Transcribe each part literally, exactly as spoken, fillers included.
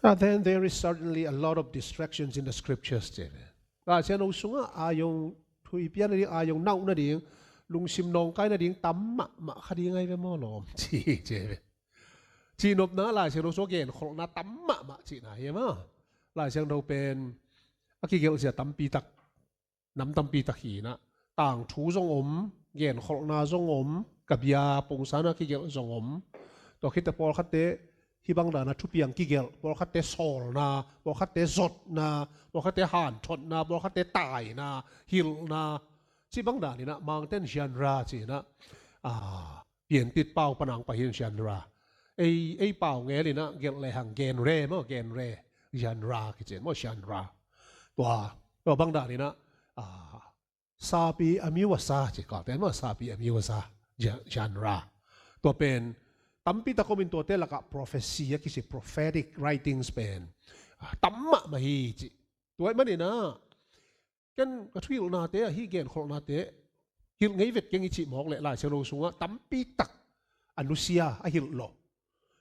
Ah, then there is certainly a lot of distractions in the scriptures, ci ve. Laisiangtho sungah a zong thuipian nading, a zong nauh nading, lungsim nawngkai nading tam mahmah kha ding ahi ve maw lawm, ci, ci ve. Cihnopna Laisiangtho sungah genkholhna tam mahmah cihna hi maw. Laisiangtho pen a kigelh zia tampi tak, nam tampi tak hi inah, tangthu zong om, genkholhna zong om, ka bia pongsan a kigelh zong om. Tua khit teh pawlkhatte hih bang dana thupiang kigelh, pawlkhatte sawlna, pawlkhatte zotna, pawlkhatte hanthotna, pawlkhatte taina, hilhna, cih bang dan inah Mangten genre ci inah, ah, Piantit pau panang pahin genre. Ei, ei pau ngel inah gelh lehang genre maw, genre. Genre kici maw, genre. Tua, tua bang dan inah, ah, sapi a miu a sa ci, kawlten maw, sapi a miu a sa, gen-, genre. Tua pen tampi tak om in, tuate lakah prophecy a kici, prophetic writings pen, ah, tam mahmah hi ci. Tua ahih man inah ken ka thuhilhnate ah hih genkholhnate hilh ngei vet keng i cih mawk leh Laisiangtho sungah tampi tak a nusia a hilh lo.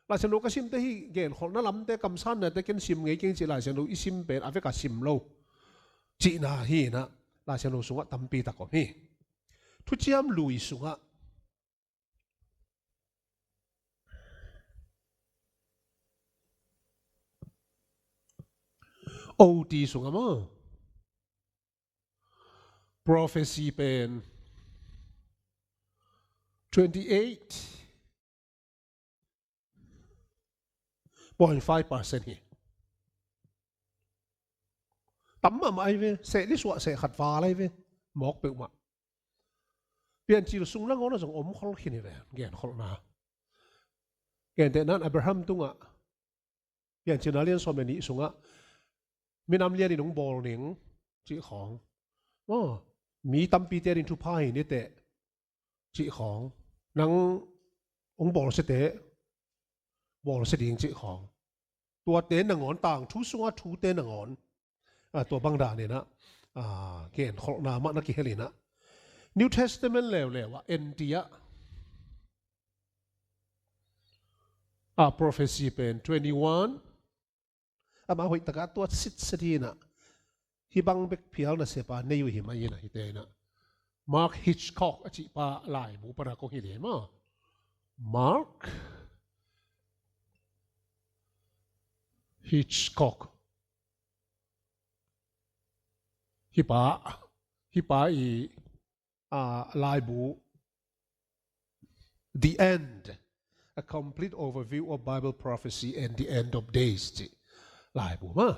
Laisiangtho ka simte hih genkholhna lamte, kamsannate ken sim ngei keng i cih Laisiangtho i sim pen a vek a sim lo cihna hi inah Laisiangtho sungah tampi tak om hi. Thuciam Lui sungah, O T sungah maw, prophecy pen twenty eight point five percent hi. Tam mahmah ahi ve, seh li suah seh khat val ahi ve, mawk peuhmah. Piancil sung nangawn ah zong om khol khin hi ve, genkholhna. Gentehna in Abraham tungah Piancilna lian sawm le nih sungah minam lian in hong bawl ning cih khawng. Aw, mi tampite ading thupha hi ni teh cih khawng. Nang hong bawlsia teh bawlsia ding cih khawng. Tuate nangawn, tangthu sunga thute nangawn, ah, tua bang dan inah, ah, genkholhna mah na kihel inah, New Testament leuleu ah en ti ah, ah, prophecy pen twenty one, amah hoih takah tuat sitset hi inah, hih bang bek phial nasep a nei uh hi mah inah, hihte inah Mark Hitchcock a cihpa laibu pana kong hilh hi maw. Mark Hitchcock. Hih pa, hih pa i, ah, laibu, The End, A Complete Overview of Bible Prophecy and the End of Days, cih laibu mah.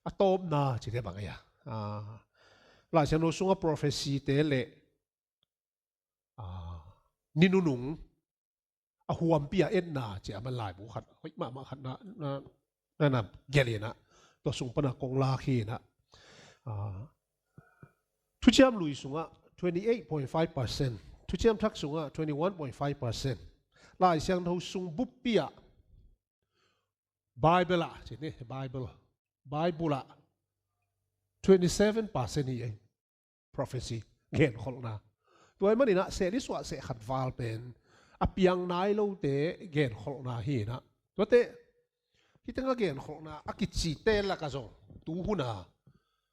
A tawpna cihte bang ei a, ah, Laisiangtho sunga prophecy te le, ah, ni nunung a huampi a etna cih a man laibu khat hoih mahmah khat na, na, na, na gelh inah, tua sung pana kong lak hi inah, ah, Thuciam Lui sungah twenty eight point five percent, Thuciam Thak sungah twenty one point five percent, Laisiangtho sung buppi ah, Bible ah, cih ni, Bible, Bible ah twenty seven percent hi ei. Prophecy, genkholhna. Tua ahih man inah seh li suah seh khat val pen a piang nai lote genkholhna hi inah. Tuate, hih tengah genkholhna a kicite lakah zong tu hun a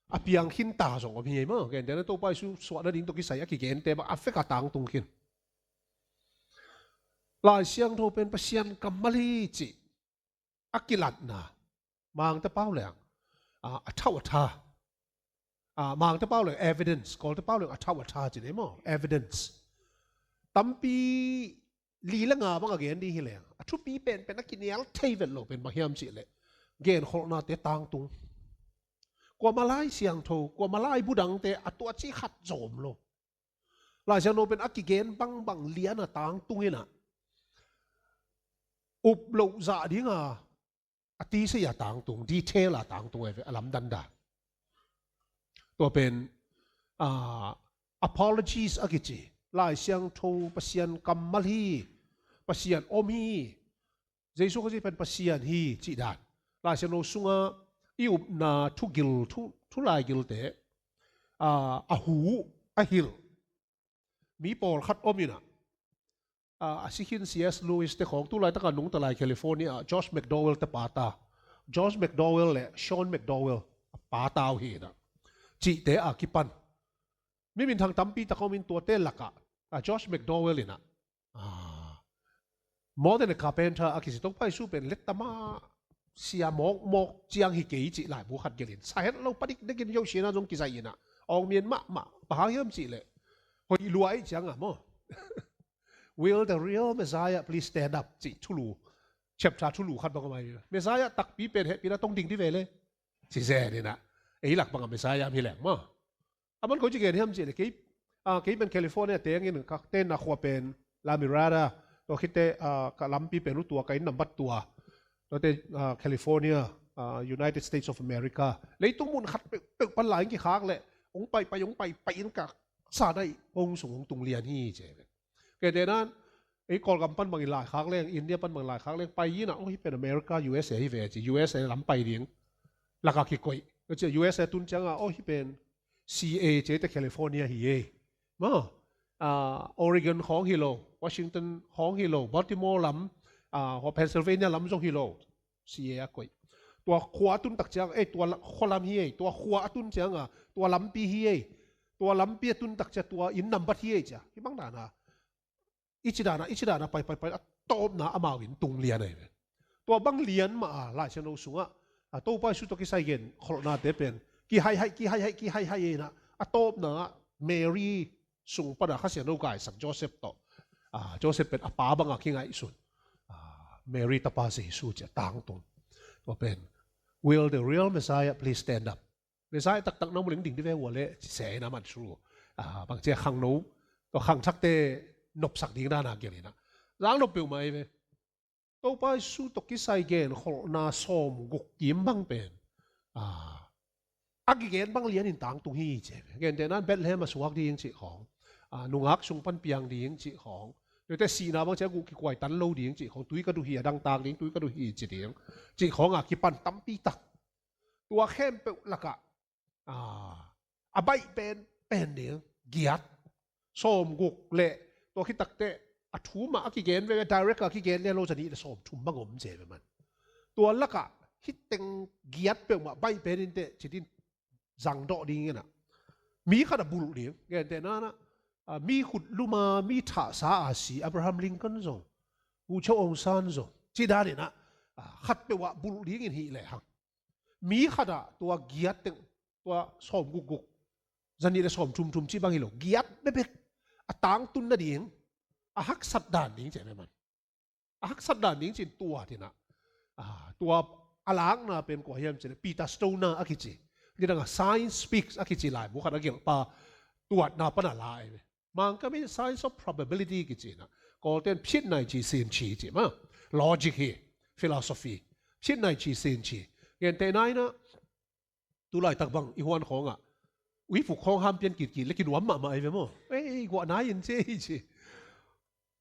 a piang khinta zong om hi ei maw. Gentehna Topa Jesu suah nading tawh kisai a kigente bang a vek a tangtung khin. Laisiangtho pen Pasian kammal hi cih a kilatna, Mangte pau leng, ah, a thauh a tha. Ah, Mangte pau leng evidence, Kawlte pau leng a thauh a tha ci ni maw, evidence. Tampi li le nga bang a gen ding hi leng, a thupi penpen a kinial thei vet lo pen bang hiam cih leh genkholhnate tangtung. Kuamah Laisiangtho, kuamah laibu dangte a tuah cih khat zong om lo. Laisiangtho pen a kigen bangbang lian a tangtung inah, up loh zah dinga a tisei a tangtung, detail a tangtung ahi ve, a lamdang dan. Tua pen, ah, apologies a kici, Laisiangtho Pasian kammal hi, Pasian om hi, Jesu Khazih pen Pasian hi cih dan. Laisiangtho sunga i upna thugil, thu, thulaigilte, ah, a hu, a hilh mi pawlkhat om inah, ah, a si khin C S Lewis te khawng, tulaitaka nungta lai California ah Josh McDowell te pata George McDowell le Sean McDowell a pa tau hi inah, cihte a kipan mi minthang tampi tak om in, tuate lakah a George McDowell inah, ah, more than a carpenter a kici, Topa Jesu pen lettama sia mawkmawk ciang hi kei cih laibu khat gelh in, sa het lo, padik dekin yoh siana zong kizai inah, awng mian mahmah, bang hang hiam cih leh, hoih lua ih cianga maw, "Will the real Messiah please stand up?" cih thulu, chapter thulu khat bang a mai. Messiah takpi pen hehpihna tong ding di ve le, ci zen inah, ei lak bang a Messiah mi leng maw. A man ko ci gen hiam cih leh, kei, ah, kei pen California tengin ka tenna khua pen La Mirada, tua khite, ah, ka lampi pen uh tua, ka inn nambat tua, tuate, ah, California, ah, United States of America, leitung mun khat peuhpeuh pan lai in kikhak leh, hong paipai, hong paipai in ka sa daih hong sung hong tung lian hi ci ve. Kei tenan, ei Kawlgam pan bangin laikhak leng, India pan bangin laikhak leng, pai inah, oh, hih pen America, U S A hi ve ci, U S A lam pai ding laka kikoih. Ci U S A tun cianga, oh, hih pen C A ci, te California hi ei maw, ah, Oregon khawng hi lo, Washington khawng hi lo, Baltimore lam, ah, Pennsylvania lam zong hi lo, C A a koih. Tua khua a tun tak ciang, ei, tua la-, khua lam hi ei, tua khua a tun cianga tua lampi hi ei, tua lampi a tun tak ciang tua inn nambat hi ei cia, hih bang dana, i ci dana, i ci dana, pai, pai, pai, a tawpna amau in tung lian ahi ve. Tua bang lian mah a, Lai Siangtho sungah, a, Topa Jesu tawh kisai gen kholhnate pen kihaihai, kihaihai, kihaihai inah, a tawpna ah Mary sung pana Kha Siangtho kaisak Joseph tawh, a, Joseph pen a pa banga kingaihsun, a, Mary tapa Jesu cia tangtung. Tua pen, "Will the real Messiah please stand up?" Messiah taktak na mu leng ding di ve ua le, ci se na man su. A, bang cia khangno, tua khangthakte nopsak ding dana gelh inah, zang nop peuhmah ei ve. Topa Jesu tawh kisai gen kholhna sawmguk kim bang pen, a, a kigen bang lian in tangtung hi ci ve. Gen tenan Bethlehem a suak ding cih khawng, a, nungak sung pan piang ding cih khawng, tuate sihna bang cia guh kikuai tan lo ding cih khawng, tui ka duh hi a dangtak ding, tui ka duh hi ci ding cih khawng a kipan tampi tak. Tua khempeuh lakah, a, a baih pen, pen ding, giat, sawmguk le, tua khit takteh, a thum ah a kigen ve, direct a kigen lian lo, zanih le sawmthum bang om ci ve man. Tua lakah hih teng giat peuhmah baih pen inteh ci din zangdawh ding inah, mi khat a bulh ding, gen tenan ah, a, mi khut luma, mi thahsa a si, Abraham Lincoln zong, Bogyoke Aung San zong, ci dan inah, a, khat peuh ah bulh ding in hih lehang, mi khat ah tua giat teng, tua sawmgukguk, zanih le sawmthumthum cih bang hi lo, giat bekbek a tangtun nading, a haksat dan ding ci ve man. A haksat dan ding cin tua tinah, a, tua a lakna pen kua hiam cih leh Peter Stoner a kici, nidang a Science Speaks a kici laibu khat a gelhpa tuatna pana la ei ve. Mangkam in science of probability kici inah, Kawlten phit nai ci sin ci ci ma, logic hi, philosophy, phit nai ci sin ci. Gen tenan ah, tulaitak bang i huan khawngah uiphuk khawng ham pian kitkit le kinuam mahmah ei ve maw. Ei, guah nai in ci ei ci.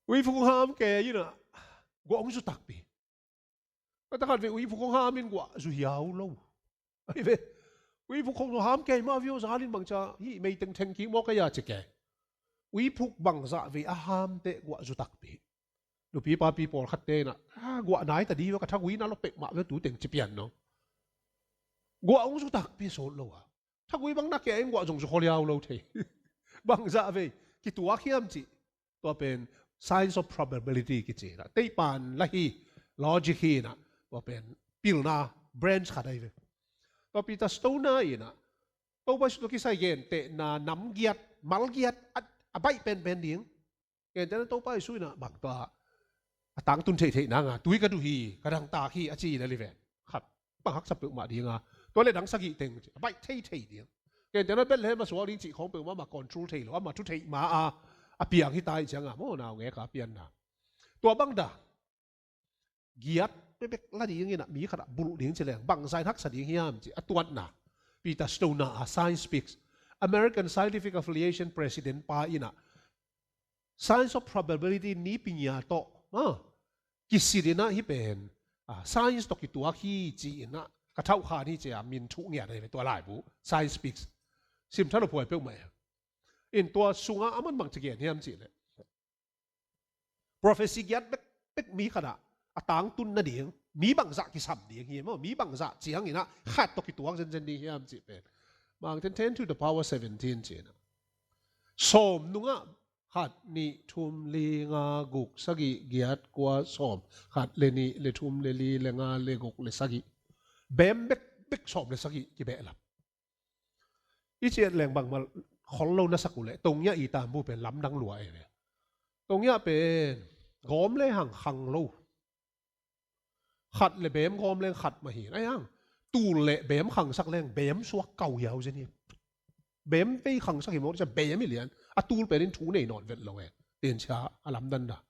Uiphuk ham ke inah, guah hong zu takpi. Ka takhat ve, uiphuk hong ham in guah zu hiau lo. Ahi ve, uiphuk hong ham kei mah viau zalin bangcia hih meiteng theng kik mawk ei a ci kei. Uiphuk bangzah vei a ham teh guah zu takpi. Nupi papi pawlkhat tenah, a, guah nai ta di ve, ka thagui na lo pek mah ve tu teng ci pian no. Guah hong zu takpi sawt lo a. Thagui bang na kei in guah zong zu khualiau lo thei. Bangzah vei kituak hiam cih, tua pen science of probability kici inah, teipan la hi, logic hi inah, tua pen pilna branch khat ahi ve. Tua Peter Stoner inah, Topa Jesu tawh kisai gentehna namgiat, malgiat, a, a baih penpen ding. Gentehna Topa Jesu inah bang tua a tangtun theihtheih nanga, tui ka duh hi, ka dangtak hi a ci inah liven khat bang haksa peuhmah dinga, tua le dang sagih teng a baih theithei ding. Gentehna Bethlehem a suak ding cih khawng peuhmah amah control thei lo, amah thu theih ma a, a piang hi ta ih cianga maw, naungek a pianna. Tua bang dah giat bekbek la ding inah mi khat ah bulh ding ci leng bangzah in haksa ding hiam ci a tuatna, Peter Stoner a Science Speaks, American Scientific Affiliation President pa inah, science of probability ni pingia tawh, a, kisit inah hih pen, a, science tawh kituak hi ci inah ka thauhkhan hi ci a min thuh ngiat ahi ve tua laibu, Science Speaks. Sim tha lo phuai peuhmah e. In tua sungah a man bang ci gen hiam cih leh, prophecy giat bekbek mi khat ah a tangtun nading Mi bangzah kisam ding hi maw, mi bangzah ciangin ah khat tawh kituak zenzen ding hiam cih pen. Mangten ten to the power seventeen ci-in ah. Sawm nungah khat, nih, thum, li, nga, guk, sagih, giat, kua, sawm. Khat le nih le thum le li le nga le guk le sagih. Beem bekbek sawm le sagih kibehlap. I ciat leng bangmah khol lo na sak uh leh, Tongia i tambu pen lamdang lua ei ve. Tongia pen gawm le hang khang lo. Khat le beem gawm leng khat mah hi. Ai hang, tul le beem khangsak leng beem suak kau hiau zen hi. Beem vei khangsak hi mawk ciang beem hi lian. A tul pen in thu nei nawn vet lo e. Tin cia a lamdan dah.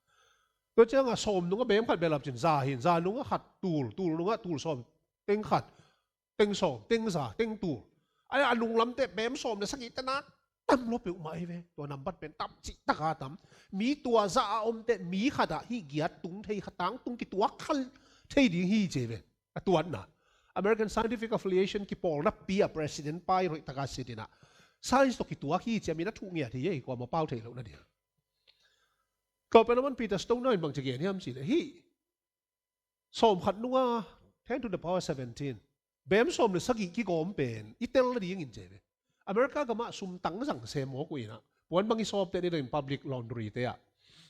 Tua ciangah sawm nungah beem khat behlap cin za hi. Za nungah khat tul, tul nungah tul sawm, teng khat, teng sawm, teng za, teng tul. Ai a nunglamte beem sawm le sagih tena tam lo peuhmah hi ve. Tua nambat pen tam cih taka tam. Mi tua za a omte mi khatah hih giat tung thei kha, tangtung kituak kha thei ding hi ci ve. A tuatna American Scientific Affiliation kipawlna pi a president pai hoih taka sitinah science tawh kituak hi ci a min a thuh ngiat hi ei, kuamah pau thei lohna ding. Kau pen a man Peter Stoner in bang ci gen hiam ci le hih sawm khat nunga ten to the power seventeen. Beem sawm le sagih kigawm pen i tel nadingin ci ve. America gamah sumtang zang sem mawk uh inah. Puan bang i sawpte ni dongin public laundry te ah.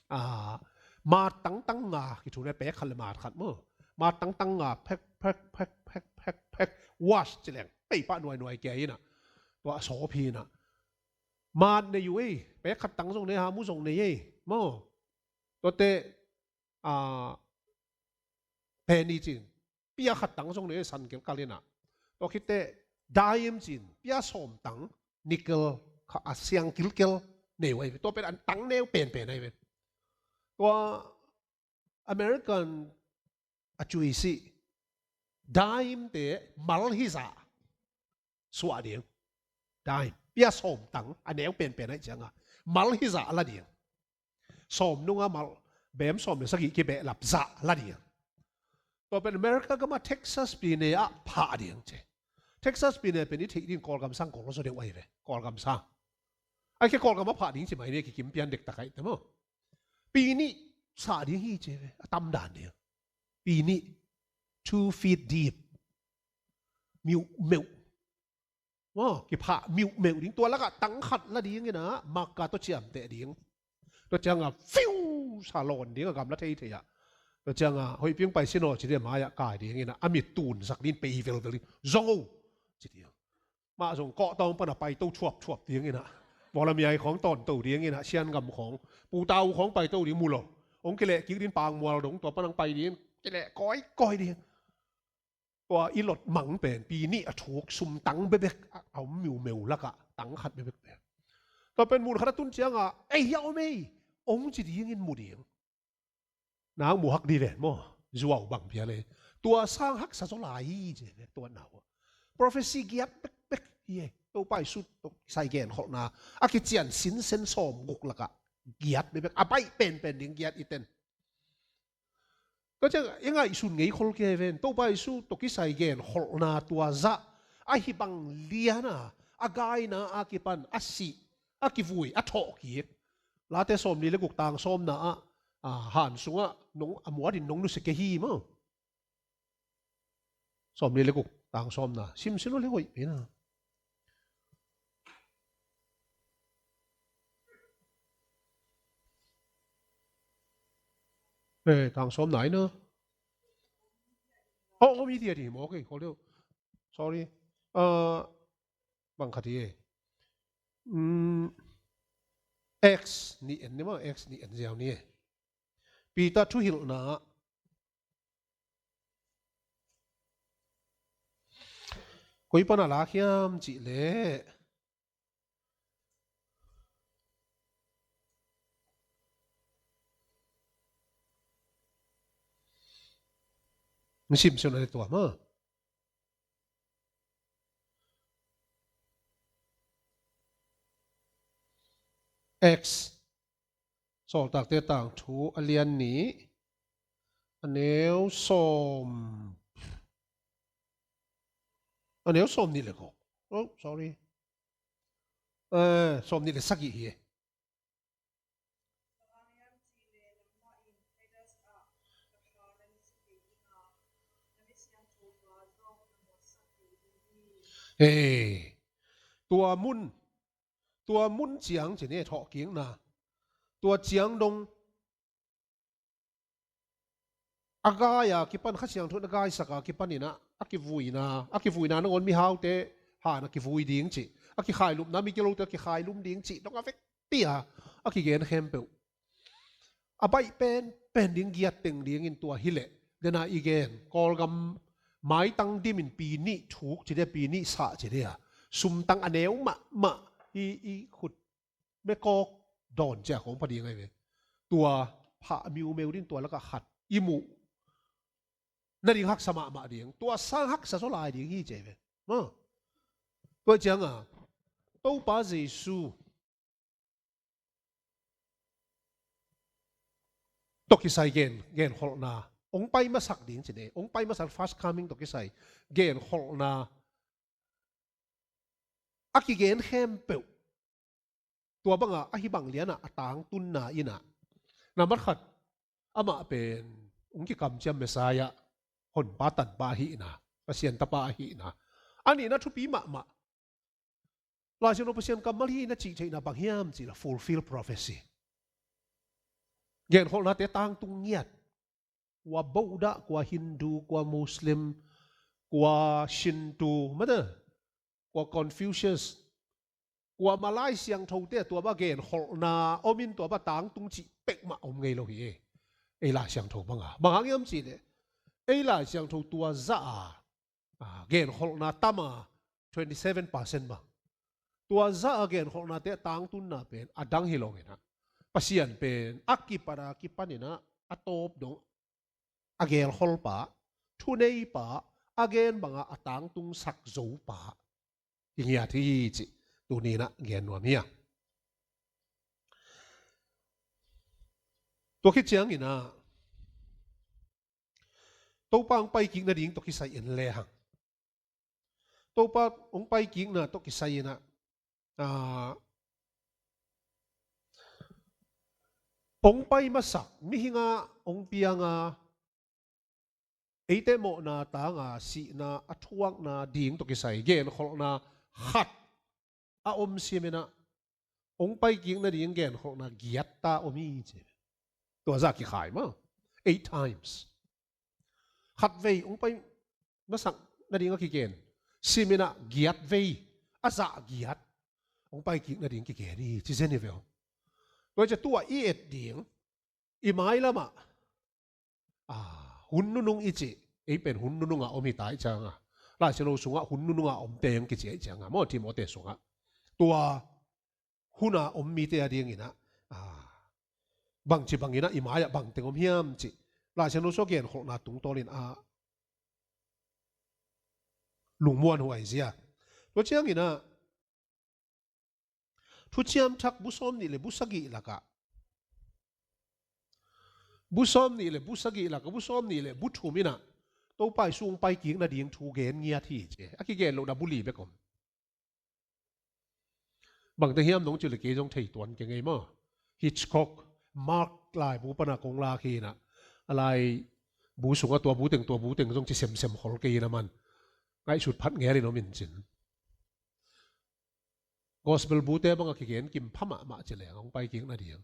Ah, mat tangtang nga, kithu ne pek khat le mat khat maw. Mat tangtang nga, pek, pek, pek, pek, pek, pek. Wash ci leng. Pei pah nuai nuai kia inah. Tua a sawp hi inah. Mat nei uh ei. Pek khat tang zong nei, hamu zong nei ei. Maw. Tuate, ah, penny cin. Pia khat tang zong nei ei, san kilkal inah. Tua khitte dime cin. Pia sawm tang nickel kha a siang kilkel nei uh ei ve. Tua pen an tang neu penpen ei ve. Tua American a cui sih dime te mal hizah suah ding. Dime. Pia sawm tang a neu penpen aih cianga mal hizah la ding. Sawm nunga mal, beem sawm le sagih kibehlap zah la ding. Tua pen America gama Texas pine ah phah ding ci. Texas pine pen i theih ding Kawlgam sang Kawl zaw deuh ahi ve. Kawlgam sang. Ai ke Kawlgam a phah ding ci mai ni kikim pian dektak aih te maw. Pi nih sah ding hi ci ve. A tam dan ding. Pi nih. Two feet deep. Miuh meuh. Maw, kiphah miuh meuh ding. Tua lakah tang khat la ding inah, maka tawh ciamteh ding. Tua cianga fiu sa lawn ding a gamla thei thei ah. Tua cianga hoih ping pai sinaw ci ding a mai-ah kai ding inah, a mit tunsak ding pei velvel ding. Zong o ci ding. Mah zong kawhtawng pana paito thuapthuap ding inah. Mawlamiai khawng tawnto ding inah, siangam khawng. Putau khawng paito ding mu lo. Hong kileh kik ding pangmual dong, tua panang pai ding. Kileh kawikawi ding. Tua i lot mang pen pi nih a thuk sum tang bekbek a om miumeu lakah tang khat bekbek pen. Tua pen mun khat a tun cianga ei hia om ei ong ci dingin mu ding. Nang mu hak di ven maw. Zuau bang pia le. Tua sang haksa zaw lai hi ci ve tua nau. Prophecy giat bekbek hi e. Topa Jesu tawh kisai genkholhna a kician sinsen sawm guk lakah giat bekbek a baih penpen ding giat i ten. Tua ciang i ngaihsun ngei khol kei ven. Topa Jesu tawh kisai genkholhna tua zah ahi bang liana a gaina a kipan a sih a kivui a thawh kik. Late sawmli le guk tang sawmna ah, ah, han sungah nong a muatin nong nusia kei hi maw. Sawmli le guk tang sawmna simsin uh le hoih pina. Eh, tang sawmna ina. Oh, oh, mi dia di mo, okay, kol deuh. Sorry. Uh, bang khat hi e. Mm, X ni en ni maw, X ni en ziau ni e. Peter thuhilhna. Koi pana lak hiam cih leh. Ni sim sim na tua ma. X. Sawltakte tangthu a lian nih a neu sawm, a neu sawm nih le guk. Oh, sorry. Eh, sawm nih le sagih hi. Hei, tua mun, tua mun ciang ci ni, thawhkikna, tua ciang dong a gai a kipan, Kha Siangtho in a gaisak a kipanin ah, a kivuina, a kivuina nangawn mihaute han a kivui ding cih, a kikhailupna migilote a kikhailum ding cih dong a vekpi a, a kigen khempeuh a baih penpen ding, giat teng dingin tua hileh, dena i gen Kawlgam maitang dimin pi nih thuk ci dia, pi nih sah ci dia, sumtang a neu mahmah, i, i khut mekawk dawn ciah khong pha ding ahi ve. Tua phah miumeu din tua lakah khat i muh nading haksa mahmah ding, tua sang haksa zaw lai ding hi ci ahi ve. Ma, tua cianga Topa Jesu tawh kisai gen, genkholhna hong pai masak ding ci ni, hong pai masak first coming tawh kisai genkholhna a kigen khempeuh, tua banga ahi bang liana a tangtunna inah, nambat khat, amah pen hong kikamciam Messiah, honpa tanpa ahihna, Pasian tapa ahihna. A nihna thupi mahmah, Lai Siangtho Pasian kammal hi na cih theihna bang hiam cih leh fulfill prophecy. Genkholhnate tangtung ngiat. Kua Buddha, kua Hindu, kua Muslim, kua Shinto, mate, kua Confucius, kua malai siangthote tua bang genkholhna om in tua bang tangtung cih pekmah om ngei lo hi. Ei Lai Siangtho banga, bang hang hiam cih leh, ei Lai Siangtho tua zah a, a, genkholhna tam a, twenty seven percent bang. Tua zah a genkholhnate tangtunna pen a dang hi lo inah, Pasian pen a kipat a kipaninah a tawp dong a gelkholpa, thuneipa, a gen banga a tangtungsak zopa i ngiat hi cih tuninah gen nuam hi a. Tua khit cianginah Topa hong paikik nading tawh kisai en lehang, Topa hong paikikna tawh kisai inah, ah, hong pai masak, mihingah hong pianga, eite mawhna tanga sihna a thuakna ding tawh kisai genkholhna khat a om siminah, hong paikik nading genkholhna giatta om hi ci. Tua zah kikhai maw, eight times. Khatvei hong pai masak nading a kigen siminah giatvei, a zah giat hong paikik nading kigen hi ci zen hi ve aw. Tua hi ciah tua i et ding, i mailamah, ah, hun nunung i cih, ei pen hun nunungah om hi ta i cianga, Lai Siangtho sungah hun nunungah om teng kici a i cianga maw, Timote sungah. Tua huna om mite a dinginah, ah, bangci banginah i mai-ah bangteng om hiam cih Lai Siangtho sungah genkholhna tungtawnin ah lungmuan huai zia. Tua cianginah Thuciam Thak bu sawm nih le bu sagih lakah, bu sawm nih le bu sagih lakah, bu sawm nih le bu thum inah Topa Jesu hong paikik nading thu gen ngiat hi ci. A kigen lohna bu li bek om. Bangte hiam nong cih le kei zong thei tuan keng ei maw. Hitchcock, Mark laibu pana kong lak hi inah, a laibu sungah tua bu teng, tua bu teng zong ci semsem khol kei inah man ngaihsut phat ngelin om in cin. Gospel bute bangah kigen kim pha mahmah ci leng hong paikik nading.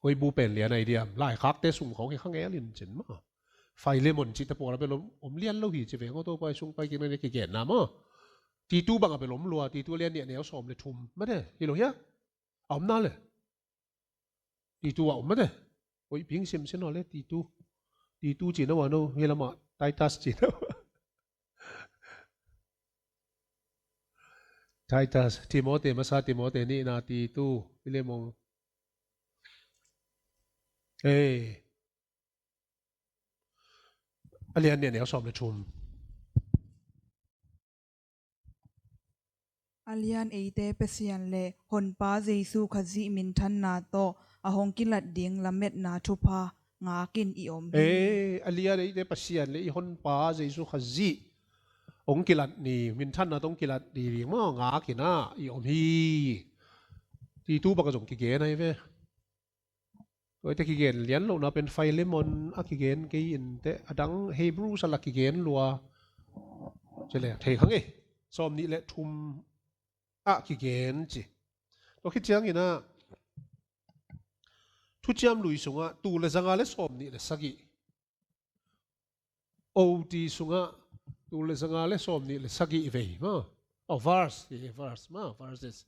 Koi bu pen lian ai diam, laikhakte sung khawng hi kha ngelin cin maw. Philemon cihte pawl a bel om, om lian lo hi ci veng aw, Topa Jesu hong paikik nading kigenna maw. Titu bangah bel om lua, Titu lian nih a neu sawm le thum mate, hi lo hia? A om na le. Titu ah om mate. Koih ping simsin aw le Titu. Titu cina ua no, hi lamah Titus cina ua. Titus, Timote masa, Timote nihna, Titu, Filemon. Ei. A lian nih a neu sawm le thum. A lian eite Pasian le Honpa Jesu Khazih minthanna tawh a hong kilat ding lametna thupha ngakin i om hi. Ei, a lian eite Pasian le i Honpa Jesu Khazih hong kilat ni, minthanna tawh hong kilat ni ding maw ngakin ah i om hi. Titu bangah zong kigen ahi ve. Tuate kigen lian lohna pen Philemon a kigen kei inteh, a dang Hebrews a la kigen lua. Ci le thei kha ngei. sawmnih le thum ah kigen ci. Tua khit ciangin ah Thuciam Lui sungah tul le zanga le sawmnih le sagih, O T sungah tul le zanga le sawmnih le sagih vei maw. Oh, verse, eh, verse maw, verses.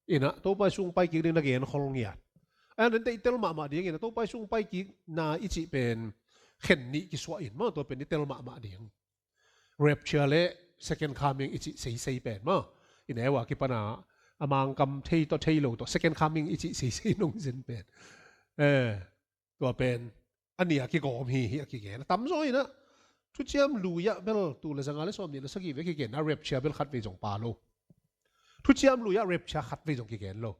Inah Topa Jesu hong pai kik ding na gen khol ngiat. Ahi zongin i tel mahmah ding inah Topa Jesu hong pai kikna i cih pen khen nih kisuah in maw, tua pen i tel mahmah ding. Rapture le second coming i cih seisei pen maw. I neu a kipan a Mangkam thei tawh thei lo tawh second coming i cih seisei nong zin pen. Eh, tua pen a nih a kigawm hi hi a kigen. A tamzaw inah Thuciam Lui ah bel tul le zanga le sawmnih le sagih vei kigen a, rapture bel khat vei zong pha lo. Thuciam Lui ah rapture khat vei zong kigen lo.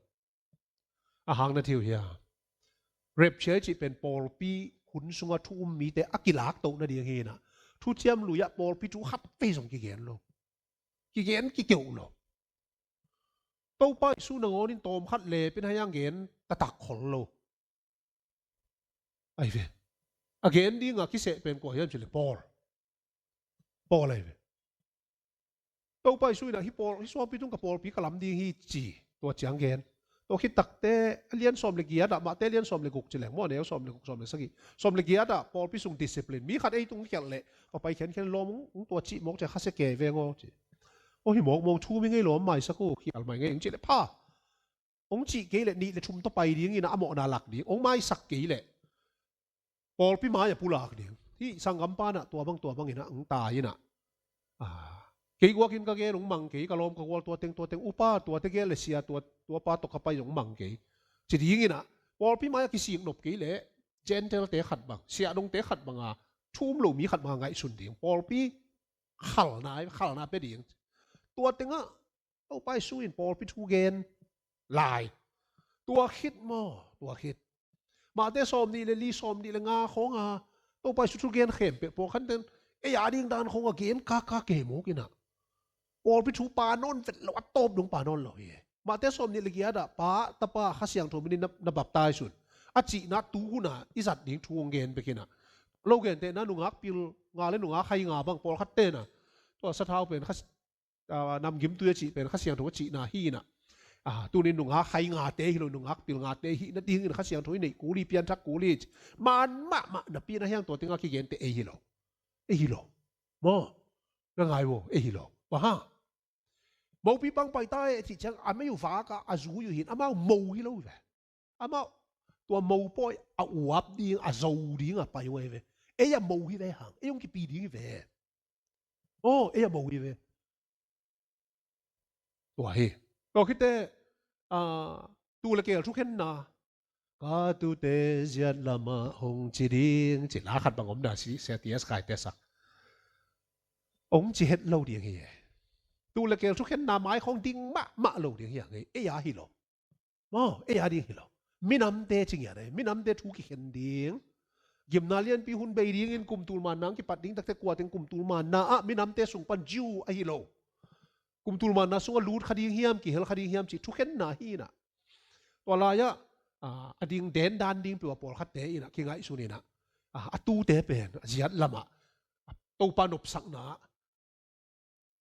A hang na thei uh hiam? Rapture i cih pen pawlpi hun sungah thu um mite a kilaktoh nading hi inah Thuciam Lui ah pawlpi thu khat vei zong kigen lo. Kigen kikeuh lo. Topa Jesu nangawn in tawm khat le pin hai ang gen taktak khol lo. Ahi ve. A gen ding a kiseh pen kua hiam cih leh Paul. Paul ahi ve. Topa Jesu inah hih pawl, hih suangpi tung ka pawlpi ka lam ding hi ci. Tua ciang gen. Tua khit takteh a lian sawm le giat ah, Mate lian sawm le guk ci leng maw, a neu sawm le guk, sawm le sagih, sawm le giat ah pawlpi sung discipline. Mi khat ei tung khialh leh ka pai khenkhen lawm ung, tua cih mawk ci a, khasia kei veng aw ci. Aw, hi mawkmawk, thu mi ngei lawm, maisak uh, khial mai ngei ung cih leh pha. Hong cih kei leh nih le thum tawh pai ding inah a mawhna lak ding. Hong maisak kei leh pawlpi mai ah pulak ding. Hih sanggam pa inah tua bang tua bang inah hong tai inah, ah, kei guak in ka gen, hong mang kei, ka lawm ka gual tua teng tua teng, upa tuate gel le sia tua, tua pa tawh ka pai zong hong mang kei ci ding inah pawlpi mai ah kisik nop kei leh Gentile-te khat bang, siahdongte khat bang a thu um lo mi khat bang a ngaihsun ding. Pawlpi khalna, khalna pia ding. Tua tengah Topa Jesu in pawlpi thu gen lai. Tua khit maw, tua khit. Mate sawmnih le li, sawmnih le nga khawng a Topa Jesu thu gen khempeuh pawlkhat ten ei a ding dan khawng a gen kaka kei mawk inah pawlpi thu pha nawn vet lo, a tawp dong pha nawn lo hi. Mate sawmnih le giat ah Pa, Tapa, Kha Siangtho min in na, na baptize un a cihna tu hun a i zat ding thu hong gen bek inah, lo gentehna nungak pil nga le nungak hai nga bang pawlkhat ten a tua sathau pen kha, ah, namgimtui a cih pen Kha Siangtho a cihna hi inah, ah, tuni nungak hai ngate hi lo, nungak pil ngate hih nadingin Kha Siangtho i neih kul hi, pianthak kul hi ci. Man mahmah napi na hiang tua tengah kigente ei hi lo. Ei hi lo. Maw? Na ngai uh, ei hi lo. Bang hang? Mopi bang pai ta e cih ciang a mei uh vak a, a zui uh hin, amau mo hi lo hi ve. Amau tua mo pawi a uap ding, a zo ding a pai uh ahi ve. Ei a mo hi ve hang, ei hong kipi ding hi ve. Aw, ei a mo hi ve. Tua hi. Tua khit teh, ah, tul le keel thukhenna, ka tuute ziat lamah hong ci ding ci la khat bang om na, si, Sia T S Khai te sak. Hong ci het lo ding hi e. Tul le keel thukhenna mai khawng ding mahmah lo ding hi a ngei. Ei a hi lo. Maw, ei a ding hi lo. Minamte ci ngiat e. Minamte thu kikhen ding. Gimna lianpi hun bei dingin kum tul manna hong kipat ding tak teh kua teng kum tul manna ah minamte sung pan Jew ahi lo. Kum tul manna sungah lut kha ding hiam, kihel kha ding hiam cih thukhenna hi inah. Tua lai-ah, ah, a ding den dan ding peuh a pawlkhatte inah kingaihsun inah, ah, a tute pen a ziat lamah, ah, Topa nopsakna ah,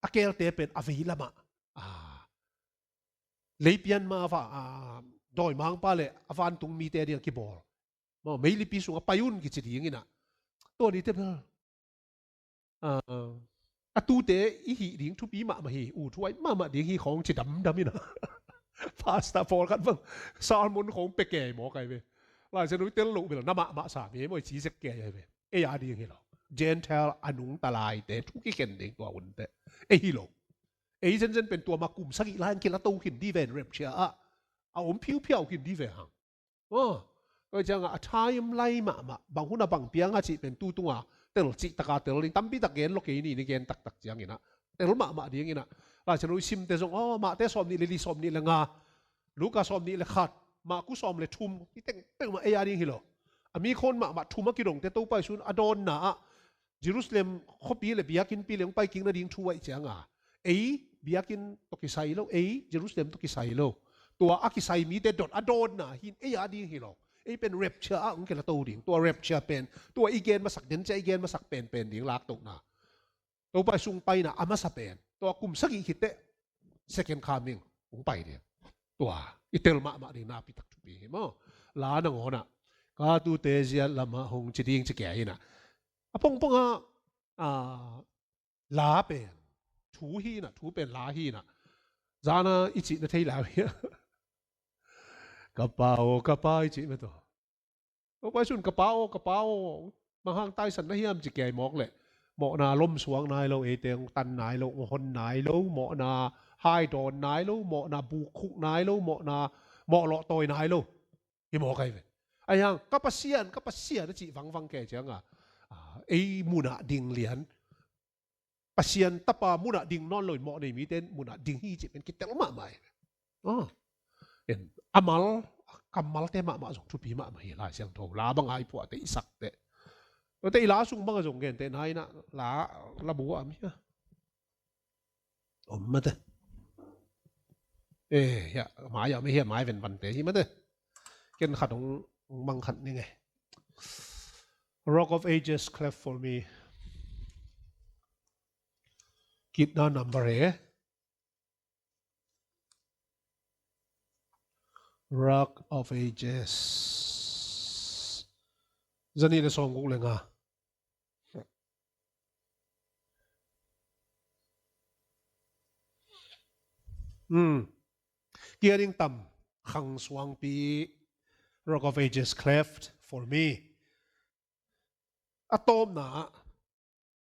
a keelte pen a vei lamah, ah, leipian ma a va, ah, dawimangpa le a vantung mite a ding a kibawl. Maw, meilipi sungah pai un kici ding inah. Tua nite bel, ah, a tute i hih ding thupi mahmah hi, u thuai mahmah ding hi khawng ci damdam inah. Pastor pawlkhat bang sermon khawng pia kei mawk ahi ve. Lai Siangtho i tel loh bel na mahmah sam hi maw, i ci zek kei ahi ve. Ei a ding hi lo. Gentile a nungta laite thu kikhen ding tua hun teh. Ei hi lo. Ei zenzen pen tua ma kum sagih lai-in kila to khin ding ven rapture ah. A om phiuphiau khin ding ve hang. Aw, tua ciangah a timeline mahmah, bang hun a bang piang a cih pen tu tunga tel cih taka tel ding, tampi tak gen lo kei ni, ni gen taktak ciang inah tel mahmah ding inah. Lai Siangtho i simte zong, aw, Mate sawmnih le li, sawmnih le nga, Luka sawmnih le khat, Marku sawm le thum, i teng peuhmah ei a ding hi lo. A mi khawn mahmah thum a kidongte Topa Jesu'n a dawnna ah Jerusalem khuapi le biakinnpi le hong pai kik nading thu ahih cianga, ei biakinn tawh kisai lo, ei Jerusalem tawh kisai lo. Tua a kisai mite dot a dawnna hi-in ei a ding hi lo. Ei pen rapture ah hong kila to ding. Tua rapture pen, tua i gen masak den cia i gen masak penpen ding laktohna. Topa Jesu hong paina a masa pen Tua kum sagih khit teh second coming hong pai ding. Tua i tel mahmah ding napi tak thupi hi maw. La nangawn ah ka tute ziat lamah hong ci ding ci kia hi na. A pongpong ah, ah, la pen thu hi na, thu pen la hi na. Zana i cih na thei lau hi. Ka pa aw, ka pa i cih mah tawh. Aw, pai sun ka pa aw, ka pa aw. Bang hang taisan na hiam ci kia hi mawk leh. Mawhna lom suak nai lo, eite hong tan nai lo, hong hon nai lo, mawhna hai dawn nai lo, mawhna buk khuk nai lo, mawhna mawh lawh tawi nai lo. Hi mawk ahi ve. Ahi hang, ka Pasian, ka Pasian a cih vangvang kei ciang a, ah, ei munah ding lian. Pasian tapa munah ding nawn lo in mawh nei mite munah ding hi cih pen kitel mahmah hi. Ah. En, a mal, kammalte mahmah zong thupi mahmah hi Lai Siangtho. La bang a i phuahte i sakte. Tua te i la sung bang a zong gentehna in ah la, la bu a mi a om mate. Eh, ya, mai a mi hi a mai venvante hi mate. Ken khat hong, hong mang khat ning e. Rock of Ages, clap for me. Kitna number e. Rock of Ages. Zanih le sawmguk le nga. Hmm. Kia ding tam khang suangpi. Rock of Ages, clap for me. A tawpna ah,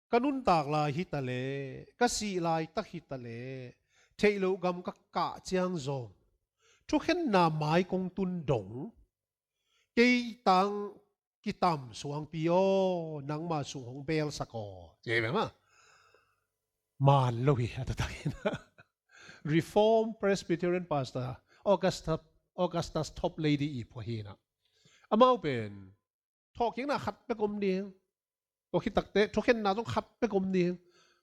ka nuntak lai hi ta leh, ka sih laitak hi ta leh, theih loh gam ka kah ciang zong, thukhenna mai kong tun dong, kei tang kitam suangpi aw, nangma sung hong belsak aw. Ci ve mah. Man lo hi a taktak in. Reformed Presbyterian Pastor Augusta, Augustus Toplady i phuah hi na. Amau pen thawhkikna khat bek om ding. Tua khit takteh thukhenna zong khat bek om ding.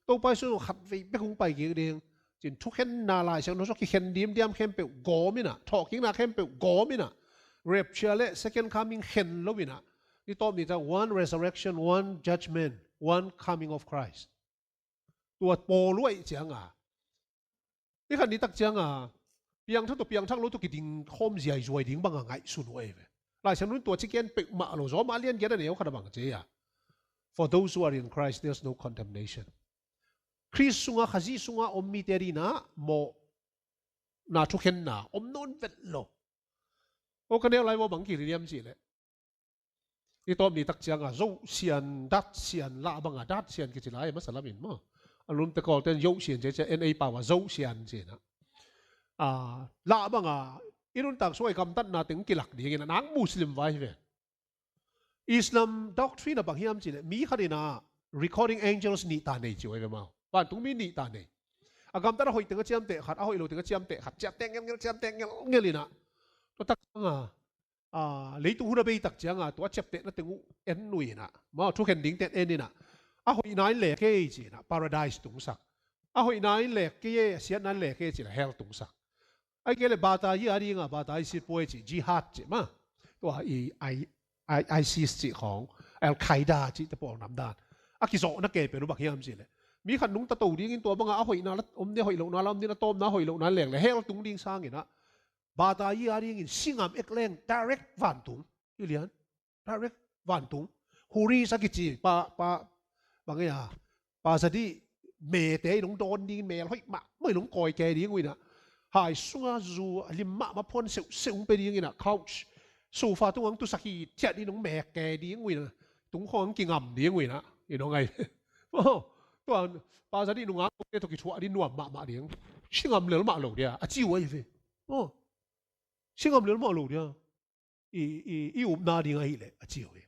Topa Jesu zong khat vei bek hong pai kik ding. Cin thukhenna Lai Siangtho sung kikhen dimdiam khempeuh gawm in ah, thawhkikna khempeuh gawm in ah, rapture le second coming khen lo in ah, ni tawp ni ta, one resurrection, one judgment, one coming of Christ. Tua pawl uh ahih ciang a, ni khat ni tak ciang a, piangthak tawh piangthak lo tawh kiding khawm ziaizuai ding bang a ngaihsun uh ahi ve. Lai Siangtho in tua ci gen peuhmah lo, Rom a lian giat a neu khat a bang ci a, "For those who are in Christ, there's no condemnation." Khrist sungah, Khazih sungah om mite adingin ah mawhna thukhenna om nawn vet lo. Aw, ka neu lai uh a bang kiri diam cih leh, ni tawp ni tak ciang a, Zosian, Datsian, lah bang a, Datsian kici lai, masa lam in maw. A lum te Kawlte in Zosian ci a, N A pau a Zosian ci in ah. Ah, lah bang a, i nuntak sung a i gamtatna teng kilak ding in ah, nang Muslim vai hi ve. Islam doctrine a bang hiam cih leh, mi khat in ah recording angels nih ta nei ci uh ahi ve maw. Vantungmi nih ta nei. A gamtat a hoih teng a ciamteh khat, a hoih lo teng a ciamteh khat, ciamteh ngelngel, ciamteh ngelngel in ah. Tua tak ciang a, ah, leitung hun a bei tak ciang a, tua ciamtehna teng uh en uh in ah, maw, thukhen dingte en in ah, a hoihna in le kei ci in ah, paradise tungsak. A hoihna in le kei, a siatna in le kei ci in ah, hell tungsak. Ahih kei leh batayi a ding a, batayi sit puai ci, jihad ci maw. Tua i, i, i, ISIS ci khawng, Al-Qaeda ci te pawl nam dan. A kizawhna kei pen uh bang hiam cih leh, mi khat nungta to dingin tua bang a, a hoihna la om ding, a hoih lohna la om ding, a tawpna a hoih lohna leng leh hell tung ding sang in ah, batayi a dingin singam ek leng direct vantung. Hi lian. Direct vantung. Houris a kici pa, pa, bang e a, Pazadi mete in hong dawn dingin, mel hoih mahmah in hong kawi kei ding uh in ah, hai sungah zu a lim mahmah phuan seuhseuh hong pia ding in ah, couch, sofa tungah hong tusak hithiat in hong mek kei ding uh in ah, tung khawng hong kingam ding uh in ah, in hong ai. Aw, tua Pazadi nungak te tawh kithuah ding nuam mahmah ding. Singam lel mah lo dia, a ci uh ahi ve. Aw, singam lel mah lo dia. I, i, i upna ding ahih leh, a ci uh hi.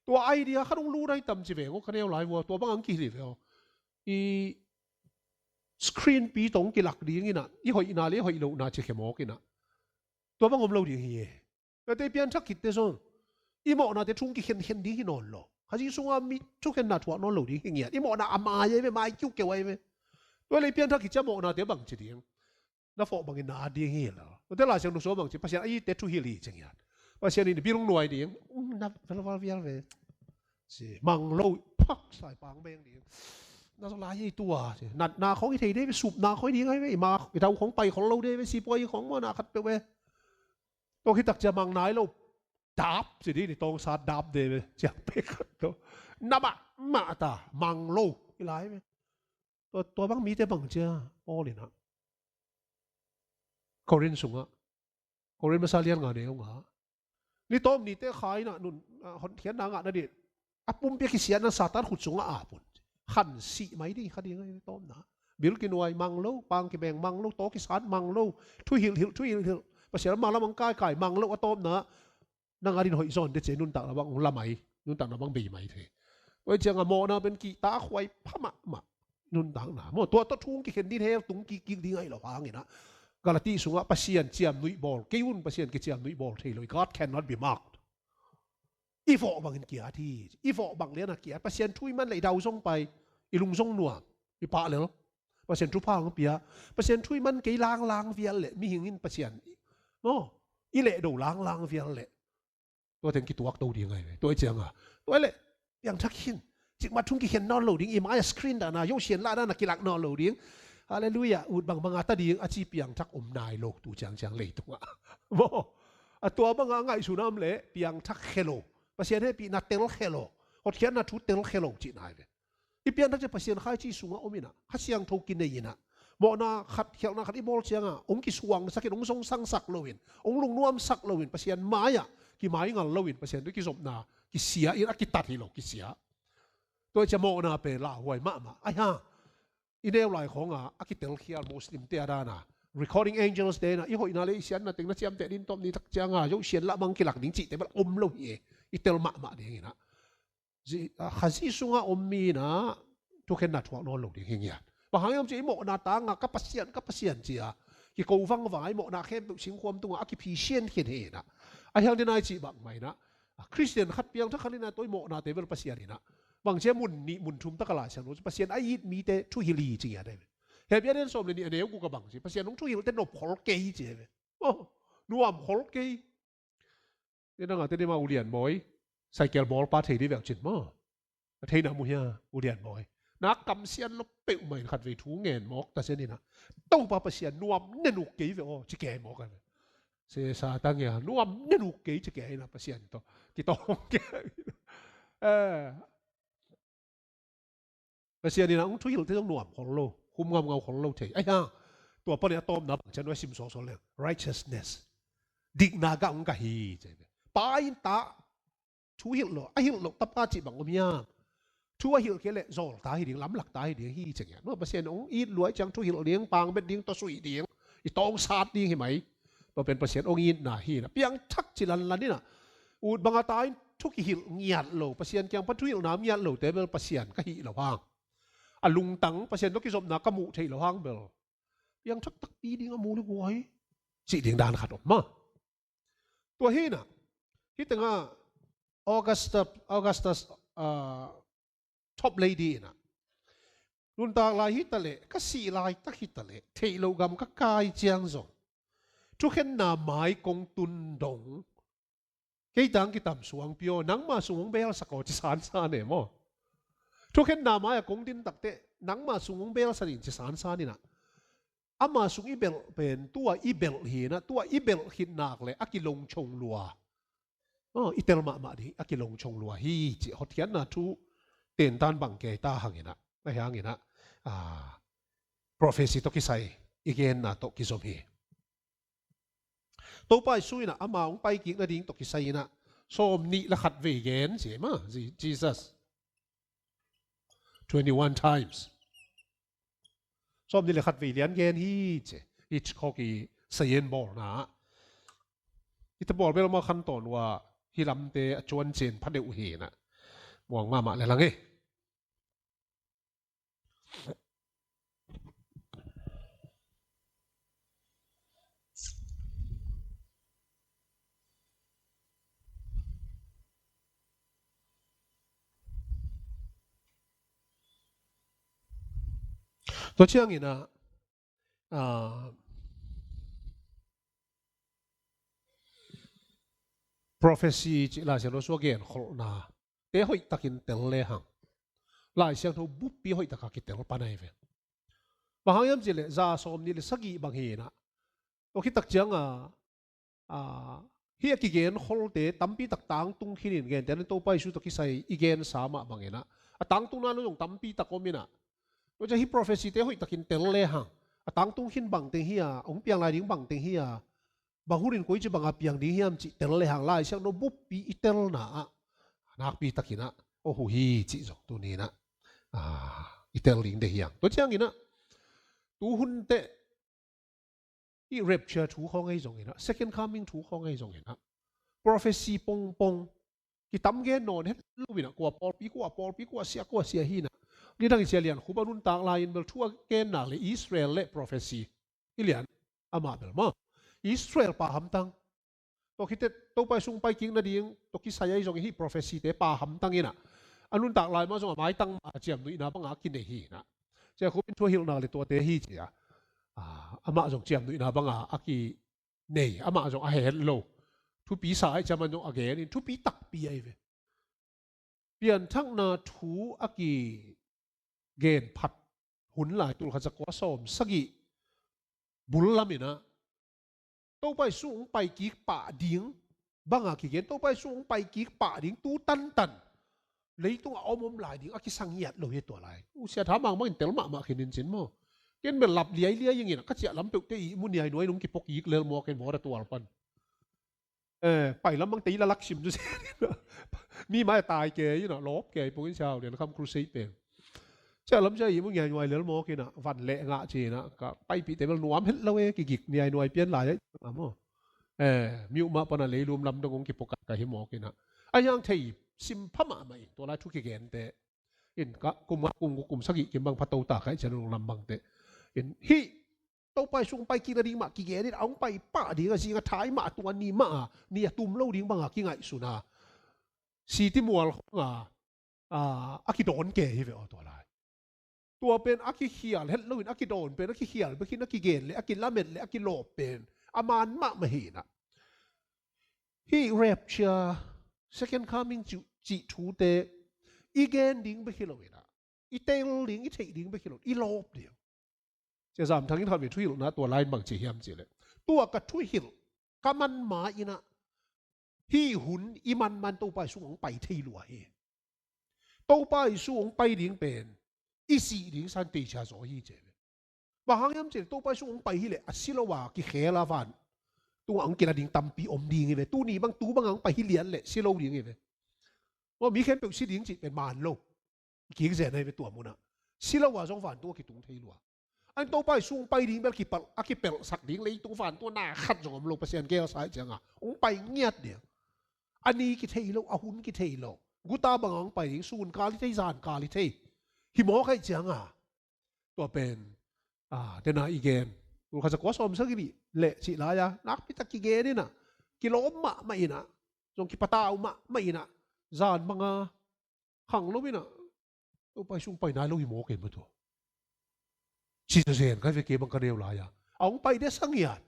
Tua idea khat hong lut ahi tam ci ve aw, ka neu lai uh a, tua bang hong kihilh hi ve aw. I screen pi tawh hong kilak ding in ah, i hoihna le i hoih lohna cikhia mawk in ah, tua bang om lo ding hi e. Tuate i pianthak khitte zong, i mawhnate thu hong kikhenkhen ding hi nawn lo. Khazih sungah mi thukhenna thuak nawn lo ding hi ngiat. I mawhna a mai ahi ve, mai kiukiu ahi ve. Tua leh i pianthak khit ciang mawhnate bang ci ding. Na fawh bangin na at ding hi lo. Tuate Lai Siangtho sung bang ci, Pasian a itte thuhilh hi ci ngiat. Pasian in bil hong nuai ding. Um, na vel val vial ve. Ci, mang lo, phak sai pang beng ding. Na zaw lai ei tua. Natna khong i thei dei ve, supna khong i ding ai ve, i ma i dau khong pai khol lo dei ve, sipuai khong maw na khat peuh ve. Tua khitak cia mang nai lo. Dap ci ding ni tawngsat dap dei ve. Ciang pek khat to. Na mah mah ta mang lo. I lai ve. Tua, tua bang mite bang cia. Paul in ah. Korin sungah. Korin masa lian nga neu nga. Ni tawm nite khai na nun, ah, hotkhiatna ngah nading. A pumpi a kisiatna Satan khut sungah a pun. Khan sih mai ding kha ding a ni tawmna. Bil kinuai mang lo, pang kibeng mang lo, taw kisat mang lo. Thuhilhhilh, thuhilhhilh. Pasian a ma lamang kaikai mang lo a tawmna. Nang a din hoih zawn te cia nuntakna bang ong la mai, nuntakna bang bei mai thei. Tua hi ciangah mawhna pen kihta a khuai pha mahmah nuntakna. Maw tua tawh thu ong kikhen din hell tung kikkik ding ahi lo hangin ah. Galati sungah Pasian ciamnuih bawl kei un, Pasian kiciamnuih bawl thei lo hi. God cannot be mocked. I vawh bangin kiat hi. I vawh bang lianah kiat. Pasian thu i man leh i dau zong pai, i lung zong nuam, i pah lel. Pasian thupha hong pia. Pasian thu i man kei langlang vial leh mihing in Pasian, maw, i lehdo langlang vial leh tua teng kituak to ding ahi ve. Tua hi ciangah tua hi leh piangthak khin. Cikmat thu ong kikhen nawn lo ding, i mai-ah screen dana, Yosian lah dana kilak nawn lo ding. Halleluiah, ut bangbanga ta ding a ci piangthak om nai lo tu ciangciang leitungah. Maw, a tua banga ngaihsun a om leh piangthak khe lo. Pasian hehpihna tel khe lo. Hotkhiatna thu tel khe lo cihna ahi ve. I pianthak ciang Pasian khaici sungah om inah, Kha Siangtho kinei inah, mawhna khat, khialhna khat i bawl ciangah ong kisuangsak in, ong zongsangsak loin, ong lungnuamsak loin, Pasian mai-ah kimaingal loin, Pasian tawh kizopna kisia in a kitat hi lo, kisia. Tua hi ciah mawhna pen lauhuai mahmah. Ai ha, i neu lai khawngah a kitelkhial Muslim te a dana, recording angels te inah, i hoihna le i siatna teng na ciamteh din tawm ni tak ciangah Yosian lah mang kilak ding cihte bel om lo hi e. I tel mahmah ding inah. Khazih sungah om mi inah thukhenna thuak nawn lo ding hi ngiat. Bang hang hiam cih i mawhna tangah ka Pasian, ka Pasian cia kiko vangvang a i mawhna khempeuh singkhuam tungah a kiphisian khin hi inah. A hiang dena i cih bangmah inah, a Khristian khat piangthak khat inah tua i mawhnate bel Pasian inah bang cia mun nih mun thum taka Lai Siangtho Pasian a it mite thuhilh hi ci ngiat ahi ve. Hebru a lian sawm le nih a neu guk ah bang ci, Pasian hong thuhilhte nopkhol kei ci ahi ve. Oh, nuamkhol kei. Ni dangah te ni mah ulian mawi. Saikel bawlpa thei di veuh cin maw. A theina mu hia ulian mawi. Na kamsian lo peuhmah in khatvei thu ngen mawk ta sia ni na. Topa Pasian nuam ne nuk kei ve aw ci kei mawk a. Sesa ta ngia nuam ne nuk kei ci kei na Pasian tawh kitawng kei. Eh. Pasian in a hong thuhilhte zong nuam khol lo, khum ngamngau khol lo thei. Ai ha, tua panin a tawpna bang ciang nuai sim sawsawh leng righteousness. Dikna gah hong gah hi. Pa in ta thuhilh lo, a hilh lo tapa cih bang om hiam? Thu a hilh kei leh zawl ta hi ding, lamlak ta hi ding hi ciang hiam? Pasian hong it luai ciang thuhilh ding, pangbet ding, tawsuih ding, i tawngsat ding hi mai. Tua pen Pasian hong itna hi na. Piangthak ci lanlan in a, ut banga ta in thu kihilh ngiat lo, Pasian kiang pan thuhilhna ngiat lote bel Pasian ka hih lo hang, a lungtang Pasian tawh kizopna ka muh theih lo hang bel piangthak takpi ding a mu le guai cih ding dan khat om ma. Tua hi na, hi tengah Augusta, Augustus, ah, Top Lady in a, nuntak lai hi ta leh, ka sih laitak hi ta leh, theih loh gam ka kai ciang zong, thukhenna mai kong tun dong, kei tang kitam suangpi aw, nangma sung hong belsak aw ci sansan e maw. Thukhenna mai-ah kong din takteh nangma sung hong belsak in ci sansan in a, ama sung i belh pen tua i belh hi na, tua i belh khit nak leh a kilongchong lua. Oh, i tel mahmah ding a kilongchong lua hi cih hotkhiatna thu tentan bang kei ta hang in a, ahi hang in a, ah, prophecy tawh kisai i genna tawh kizom hi. Topa Jesu in a ama hong paikik nading tawh kisai in a sawmnih le khat vei gen ci ma, Je-, Jesus. Twenty-one times. Sawmnih le khat vei lian gen hi ci. Hitchcock i sayen bawlna. I ta bawl bel ma khan tawn uh a hi lamte a cuan cin pha deuh hi na. Muang mahmah le lang e. Tua ciangin a, ah, prophecy cih Lai Siangtho sua gen kholhna te hoih takin tel le hang. Lai Siangtho buppi hoih taka kitel pan ahi ve. Bang hang hiam cih leh za sawm nih le sagih bang hi inah, tua khit tak cianga, a, hih a kigen kholte tampi tak tangtung khin in, gentehna Topa Jesu tawh kisai i gensa mah bang inah, a tangtungna lo zong tampi tak om inah, tua ciang hih prophecy-te hoih takin tel lehang, a tangtung khin bangteng hi a, hong piang lai ding bangteng hi a, bang hun in koici banga piang ding hiam cih tel lehang Lai Siangtho buppi i telna ah nakpi takin ah aw huh hi cih zong tuni inah, a, i tel ding deih hi hang. Tua ciangin ah tuhun teh i rapture thu khawng ahi zongin ah, second coming thu khawng ahi zongin ah, prophecy pongpong kitam gen nawn het lo inah, kua pawlpi kua pawlpi, kua sia kua sia hi inah. Nidang i Sia Lian Khup a nuntak lai-in bel thu a gen nak le Israel le prophecy hi lian, amah bel maw, Israel pa hamtang. Tua khit teh Topa Jesu hong pai kik nading tawh kisai ahi zongin hih prophecy-te pa hamtang inah, a nuntak lai mah zong a maitang mah a ciamnuihna banga a kinei hi inah. Sia Khup in thu a hilh nak le tuate hi ci a, a, amah zong ciamnuihna banga a kinei, amah zong a he het lo. Thupi sa ahih ciang amah zong a gen in thupi takpi ahi ve. Pianthakna thu a kigen phat hun lai, tul khat za kua sawm sagih bul lam inah, Topa Jesu hong pai kik pah ding banga kigen, Topa Jesu hong pai kik pah ding tu tantan leitung a om om lai ding a kisang ngiat lo hi tua lai. U Sia Tha Mang bangin tel mahmah khin in cin maw. Ken bel lap liailiai ing inah, ka ciah lam peuhte ihmu niainuai in hong kipua kik lel maw, ken maw da tual pan. Eh, pai lam bang tei la lak sim tu se. Mi mai tai ke inah, lawp ke pong in Sia Hau Lian Kham crusade pen. Sia lam sia ihmu niainuai lel mawk inah, van leh ngah ci inah, ka paipihte bel nuam het lo e, kigik niainuai pian lai ahi a maw. Eh, miuh mah pana leilum lamdang hong kipuakat ka hi mawk inah. Ahi hang thei sim pha mahmah ing, tua lai thu kigente. In ka kum nga kum, kum sagih kim bang pha to ta ka hih ciang lunglam bangte. In hih Topa Jesu hong pai kik nading mah kigen in, a hong pai pah ding a zing a thai mah a tung a ni mah a, ni a tum lo ding banga kingaihsun a, siti mual khawng a, a, a kidawn ke hi ve aw tua lai. Tua pen a kikhial het loin a kidawn pen a kikhial bek hi inah, a kigen le a kilamet le a kilawp pen a man mahmah hi inah. Hih rapture, second coming cih, cih thute i gen ding bek hi lo inah, i tel ding, i theih ding bek hi lo, i lawp ding. Sia Zam Thang in khatvei thuhilhna tua lai in bang ci hiam cih leh, tua ka thuhilh ka man ma inah, hih hun i man man Topa Jesu hong pai thei lua hi. Topa Jesu hong pai ding pen i sih ding san teicia zaw hi ci ve. Bang hang hiam cih leh Topa Jesu hong pai hi leh a si lo a kikhel a van tungah hong kila ding tampi om ding hi ve. Tuni bang tu banga hong pai hi lian leh si lo ding hi ve. Maw, mi khempeuh si ding cih pen man lo. I kik zen ahi ve tua munah. Si lo a zong vantung a kitung thei lua. An Topa Jesu hong pai ding bel kipelh, a kipelhsak ding leitung vantung a na khat zong om lo, Pasian gelsa ahih cianga hong pai ngiat ding. A ni kithei lo, a hun kithei lo. Guta banga hong pai ding, sun kal hi thei, zan kal hi thei. Hi mawk ahih cianga tua pen, a, tena i gen, tul khat za kua sawm sagih nih leh cih lai-a nakpi tak kigen inah, kilawm mahmah inah, zong kipatau mahmah inah, zan banga khang lo inah, Topa Jesu hong pai nai lo hi mawk e maw tua. Ci zazen ka hi ve, kei bang ka neu lai-a. A hong pai desa ngiat.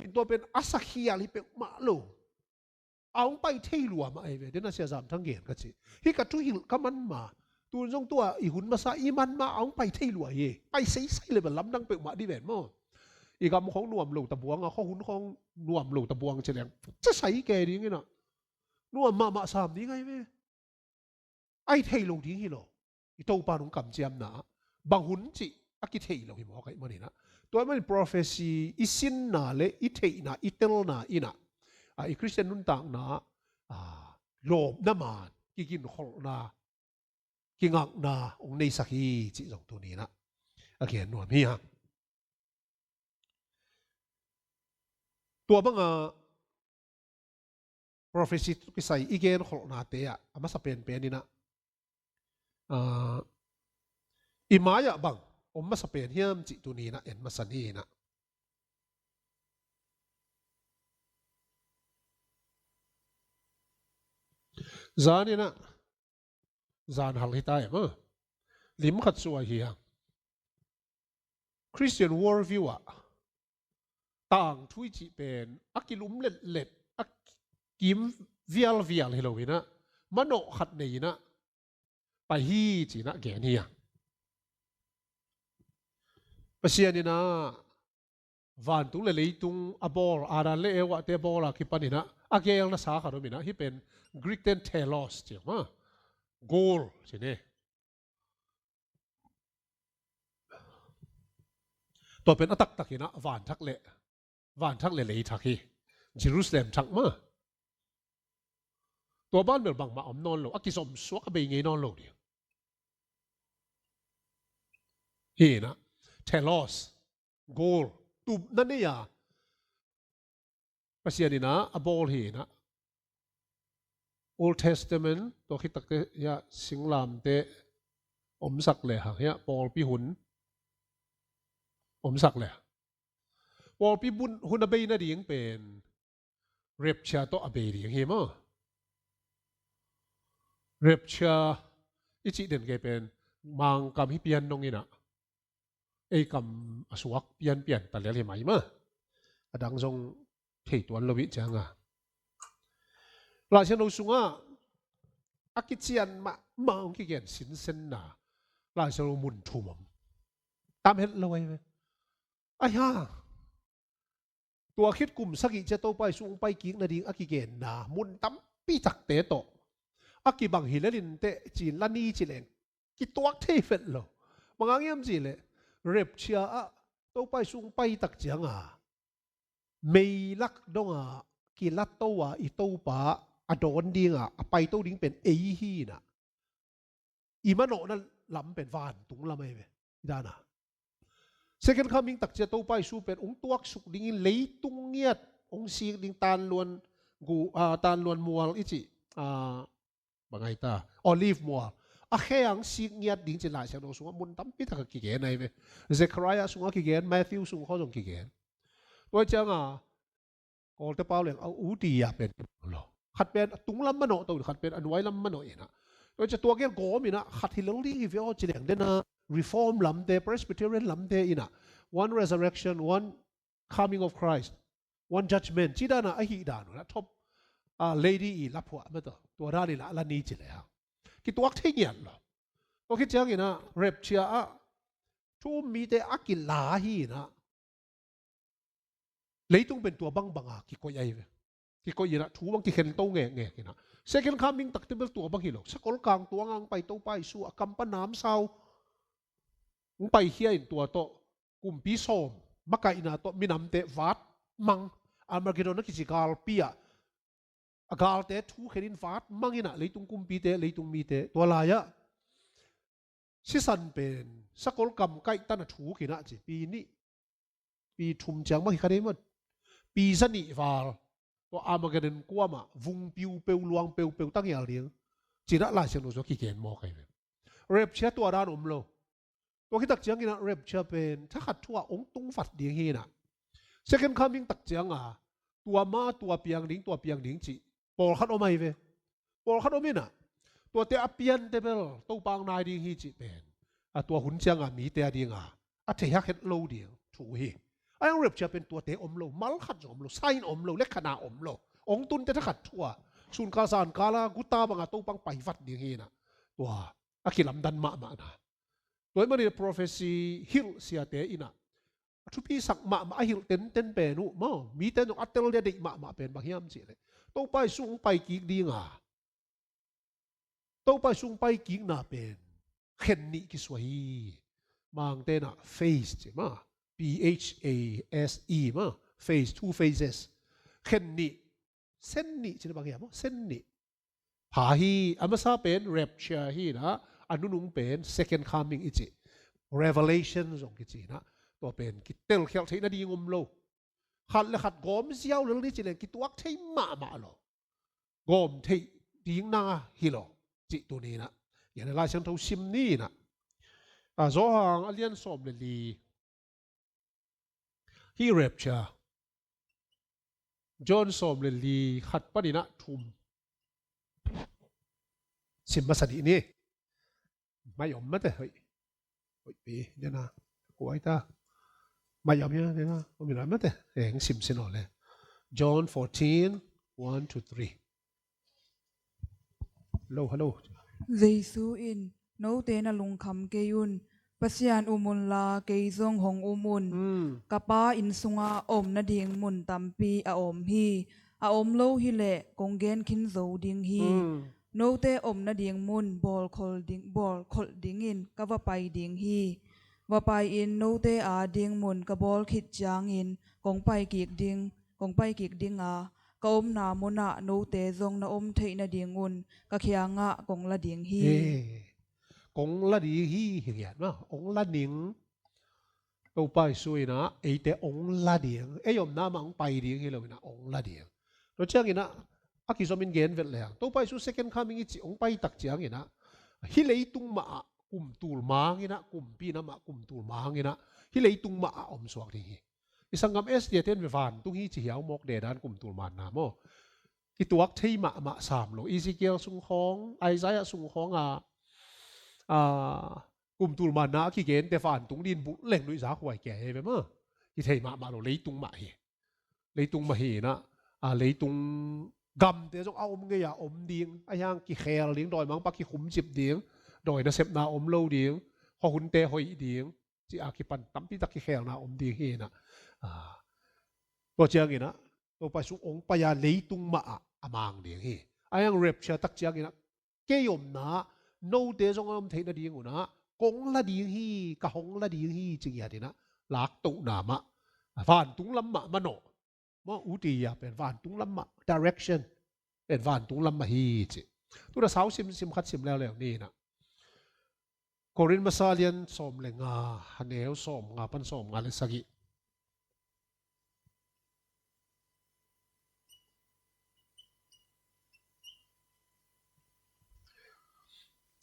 In tua pen a sakhial hi peuhmah lo. A hong pai thei lua mah ahi ve, dena Sia Zam Thang gen ka ci. Hih ka thuhilh ka man ma. Tun zong tua i hun masa i man ma a hong pai thei lua hi. Pai seisei le bel lamdang peuhmah dih ven maw. I gam khawng nuam lo tabuang a, khuahun khawng nuam lo tabuang ci leng, ca sai ke ding inah, nuam mahmah sam ding ahi ve. Ahi thei lo ding hi lo. I Topa nung kamciamna ah bang hun cih a kithei lo hi mawk ahih maninah, tua ahih manin prophecy i sinna le i theihna, i telna inah, a, i Khristian nuntakna ah, a, lawpna man, kiginkholhna, kingakna hong neisak hi cih zong tuninah a gen nuam hi hang. Tua banga prophecy tawh kisai i genkholhnate ah a masa penpen inah, ah, i mai-ah bang om masa pen hiam cih tuninah en masa ni inah. Zan inah, zan hal hita e maw. Lim khat suai hi hang. Christian worldview ah tangthu i cih pen a kilum letlet, a kim vialvial hi lo inah, manawh khat nei inah, pai hi ci-in ah gen hi a. Pasian in ah vantung le leitung a bawl, Adam le Eva te bawl a kipan in ah a gelna sa khat om in ah, hih pen Greek ten telos ci maw, goal ci ni. Tua pen a taktak in ah van thak le, van thak le lei thak hi. Jerusalem thak maw. Tua ban bel bangmah om nawn lo, a kizom suak a bei ngei nawn lo ding. Hi in ah, telos, goal, tupna nei a Pasian in ah a bawl hi in ah. Old Testament, tua khit takte hiah singlamteh omsak le hang hiah pawlpi hun omsak le. Pawlpi bun hun a bei nading pen rapture tawh a bei ding hi maw. Rapture i cih den kei pen Mangkam hi pian dong in ah, ei kam a suak pianpian ta lel hi mai maw. A dang zong thei tuan lo i ciang a, Laisiangtho sungah a kician mahmah hong kigen sinsenna Laisiangtho mun thum om. Tam het lo ahi ve. Ahi ha. Tua khit kum sagih ciang Topa Jesu hong pai kik nading a kigenna mun tampi takte tawh a kibang hi lel inteh ci-in la ni ci leng kituak thei fet lo. Bang hang hiam cih leh rapture ah Topa Jesu hong pai tak ciang a meilak dong a kilato a i Topa a dawn ding a, a paito ding pen ei hi in ah, i manawhna lam pen vantung lam ahi ve. I dan a second coming tak ciang Topa Jesu pen hong tuaksuk dingin leitung ngiat hong sik ding, Tanluan gu, ah, Tanluan mual i cih, ah, bang ai ta, Olive mual a khe ah hong sik ngiat ding ci Laisiangtho sungah mun tampi tak a kigen ahi ve. Zechariah sungah kigen, Matthew sung khawng zong kigen. Tua ciang a Kawlte pau leng a u ti a pen lo. Khat pen a tung lam manawh to in, khat pen a nuai lam manawh in ah. Tua ciang tua gel gawm in ah, khat hi lo ding hi ve aw ci leng den a Reform lamte, Presbyterian lamte in ah, one resurrection, one coming of Christ, one judgment ci dan a, ahi dan uh a top, ah, lady i laphuah mah tawh tua dan in ah la ni ci le hang kituak thei ngiat lo. Tua khit ciang in ah rapture ah thu um mite a kila hi in ah, leitung pen tua bangbang a kikoih ahi ve. Kikoih in ah thu bang kikhen to ngekngek in ah, second coming takte bel tua bang hi lo. Sakol kang tuang a hong pai Topa Jesu a kam pan namsau hong paikhia in tua tawh kumpi sawm makaihna tawh minamte vat mang, Armageddon a kici galpi ah a galte thu khen in vat mang in ah, leitung kumpite, leitung mite. Tua lai-ah sisan pen sakol kam kaih tan a thuk in ah ci, pi nih, pi thum ciang mah hi kha dei maw, pi za nih val tua Armageddon kuam ah vung piupeu, luang peupeu ta ngial ding ci-in ah Laisiangtho sungah kigen mawk ahi ve. Rapture tua dan om lo. Tua khit tak ciang in ah rapture pen thakhat thu ah hong tung vat ding hi in ah, second coming tak ciang a tua ma, tua piang ding, tua piang ding cih pawlkhat om ahi ve. Pawlkhat om in ah, tuate a piante bel Topa hong nai ding hi cih pen a tua hun ciang a mite a ding a a theihak het lo ding thu hi. A hong rapture pen tuate om lo, mal khat zong om lo, sign om lo, lekhana om lo. Hong tunte thakhat thu ah sunkal zankal a guta bang a Topa hong pai vat ding hi in ah, tua a kilamdan mahmahna. Tua ahih manin prophecy hilh siate in ah a thupisak mahmah a hilh tenten pen uh maw, mite zong a tel dia deih mahmah pen bang hiam cih leh, Topa Jesu hong pai kik ding a, Topa Jesu hong pai kikna pen khen nih kisuah hi. Mangte in ah phase ci maw, P H A S E maw, phase, two phases. Khen nih, sen nih ci-in ah bang hiam maw, sen nih pha hi. A masa pen rapture hi in ah, a nunung pen second coming i cih, Revelation zong kici in ah, tua pen kitelkhialh theih nading om lo. Khat le khat gawm ziau lel ni ci leng kituak thei mahmah lo. Gawm theih ding na hi lo cih tuni in ah i Laisiangtho sim ni in ah, a, Johan a lian sawm le li, hih rapture, John sawm le li, khat panin ah thum sim masa dih ni. Mai om mate, hoih. Hoih pi, dena. Kuai ta. Mai om ya, dena. Om ina mate. Eng sim sin ole. John fourteen, one to three. Hello, hello. Jesu in, "Note na lungkham kei un. Pasian um unla, kei zong hong um un. Mm. Ka Pa inn sungah om nading mun tampi a om hi. A om lo hileh kong gen khin zo ding hi. Mm. Note om nading mun bawlkholh ding, bawlkholh dingin ka va pai ding hi. Va pai-in note ading mun ka bawl khit ciangin kong pai kik ding, kong pai kik ding a, ka omna munah note zong na om theih nadingun ka kiangah kong la ding hi." Eh, kong la ding hi, hi lian ma, ong la ning. Topa Jesu inah, eite ong la ding. Ei omna mah ong pai ding hi lo inah, ong la ding. Tua cianginah, a kizomin gen vet leng, Topa Jesu second coming i cih ong pai tak cianginah, hih leitung mah ah kum tul mang inah, kumpi na mah kum tul mang inah, hih leitung mah ah om suak ding hi. I sanggam S D A ten ve vantung hi ci hiau mawk dedan kum tul manna maw. Kituak thei mahmah sam lo. Ezekiel sung khawng, Isaiah sung khawng a, a, kum tul manna a kigente vantung din bulh leng nuihzak huai kia hi ve maw. Kithei mahmah lo, leitung mah hi. Leitung mah hi inah, a, leitung gamte zong a om ngei a om ding, a hiang kikhel ding, dawimangpa kikhumcip ding, dawi nasepna om lo ding, khuahunte hoih ding, ci a kipan tampi tak kikhelna om ding hi inah. A, tua cianginah, Topa Jesu ong pai a leitung mah ah a mang ding hi. A hiang rapture tak cianginah, kei omna, note zong a om theih nadingunah, kong la ding hi, ka hong la ding hi, ci ngiat inah, laktohna mah, vantung lam mah manawh. Maw, uti a pen vantung lam mah, direction pen vantung lam mah hi ci. Tuna sau simsim khat sim leuleu ni inah. Korin masa lian sawm le nga, a neu sawm nga pan sawm nga le sagih.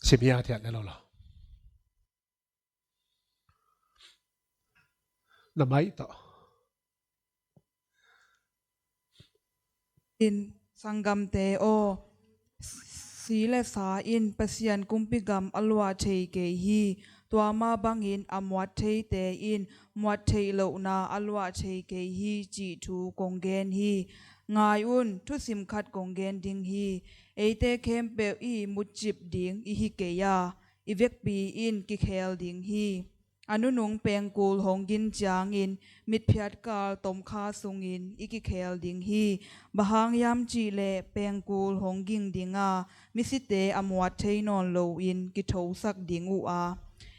Sim hi a, thiat le lo lo. Na mai tawh. In, sanggamte aw, si le sa in Pasian kumpi gam a luah thei kei hi. Tua mah bangin a muat theite in muat theih lohna a luah thei kei hi, cih thu kong gen hi. Ngai un, thusim khat kong gen ding hi. Eite khempeuh i mutcip ding i hi kei a, i vekpi in kikhel ding hi. A nunung pengkul hong gin ciangin mitphiat kal tomkha sungin i kikhel ding hi. Bang hang hiam cihleh pengkul hong ging ding a, misite a muat thei nawn loin kithosak ding uh a,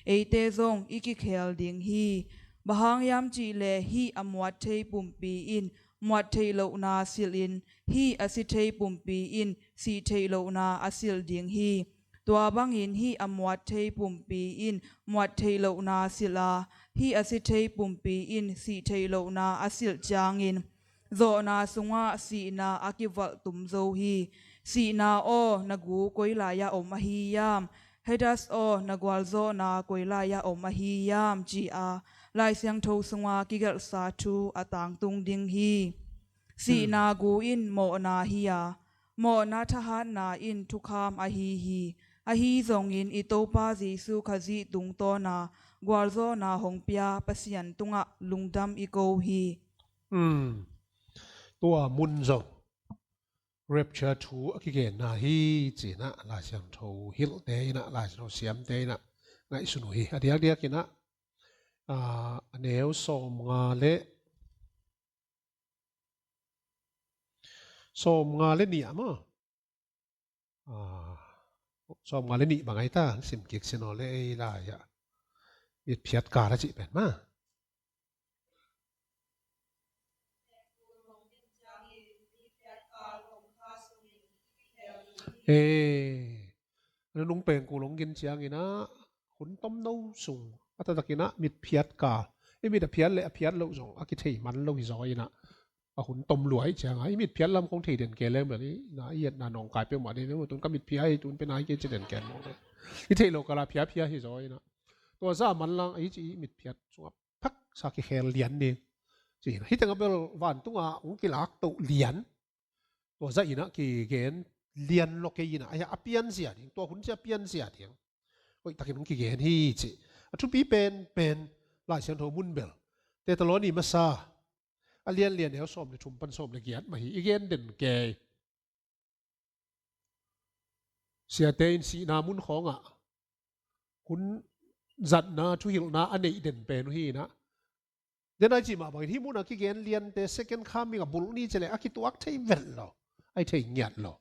eite zong i kikhel ding hi. Bang hang hiam cihleh hih a muat thei pumpi in muat theih lohna silhin, hih a si thei pumpi in sih theih lohna a silh ding hi. Tua bangin hih a muat thei pumpi in muat theih lohna silh a, hih a si thei pumpi in sih theih lohna a silh ciangin, zawhna sungah sihna a kivalh tum zo hi. Sihna aw, na gu koi lai-ah om ahi hiam? Hades aw, na gualzawhna koi lai-ah om ahi hiam? Ci-a Lai Siangtho sunga kigelhsa thu a tangtung ding hi. Sihna gu in mawhna hi a, mawhna thahatna in thukham ahi hi. Ahi zongin i Topa Jesu Khazih tungtawna gualzawhna hong pia Pasian tungah lungdam i ko hi. Hmm. Tua mun zong rapture thu a kigenna hi, ci-inah Lai Siangtho hilhte inah, Lai Siangtho siamte inah ngaihsun uh hi. A diakdiak inah, ah, a neu sawm nga le, sawm nga le nih ah maw? Ah, sawm nga le nih bang ai ta, sim kik sin aw le ei lai ah. Mitphiat kal a cih pen maw? Eh, a nunung pengkul hong gin ciangin ah, hun tomno sung, a taktak in ah mitphiat kal. I mit a phiat le a phiat loh zong a kithei man lo hi zaw in ah, a hun tom lua ahih ciangin ah, i mitphiat lam khong thei den kei leng bel, i na, i etna nawngkai peuhmah ding, tun ka mitphiat hi, tun pen a hi kei ci den kei mawk le. I theih loh kal a phiatphiat hi zaw in ah. Tua zah manlang ahi ci i mitphiat sungah phaksa kikhel lian ding. Ci in ah. Hih tengah bel vantung ah hong kilak toh lian. Tua zah in ah kigen lian lo kei in ah, a pianzia ding, tua hun cia pianzia ding. Hoih takin hong kigen hi ci. A thupi penpen Lai Siangtho mun bel Thessaloni masa a lian li, a neu sawm le thum pan sawm le giat mah hi, i gen den kei. Siate in sihna mun khawngah hun zatna, thuhilhna a neih den pen uh hi inah. Dena i cih mah bangin hih munah kigen liante second coming a bulh ni ci le a kituak thei vet lo, a i thei ngiat lo.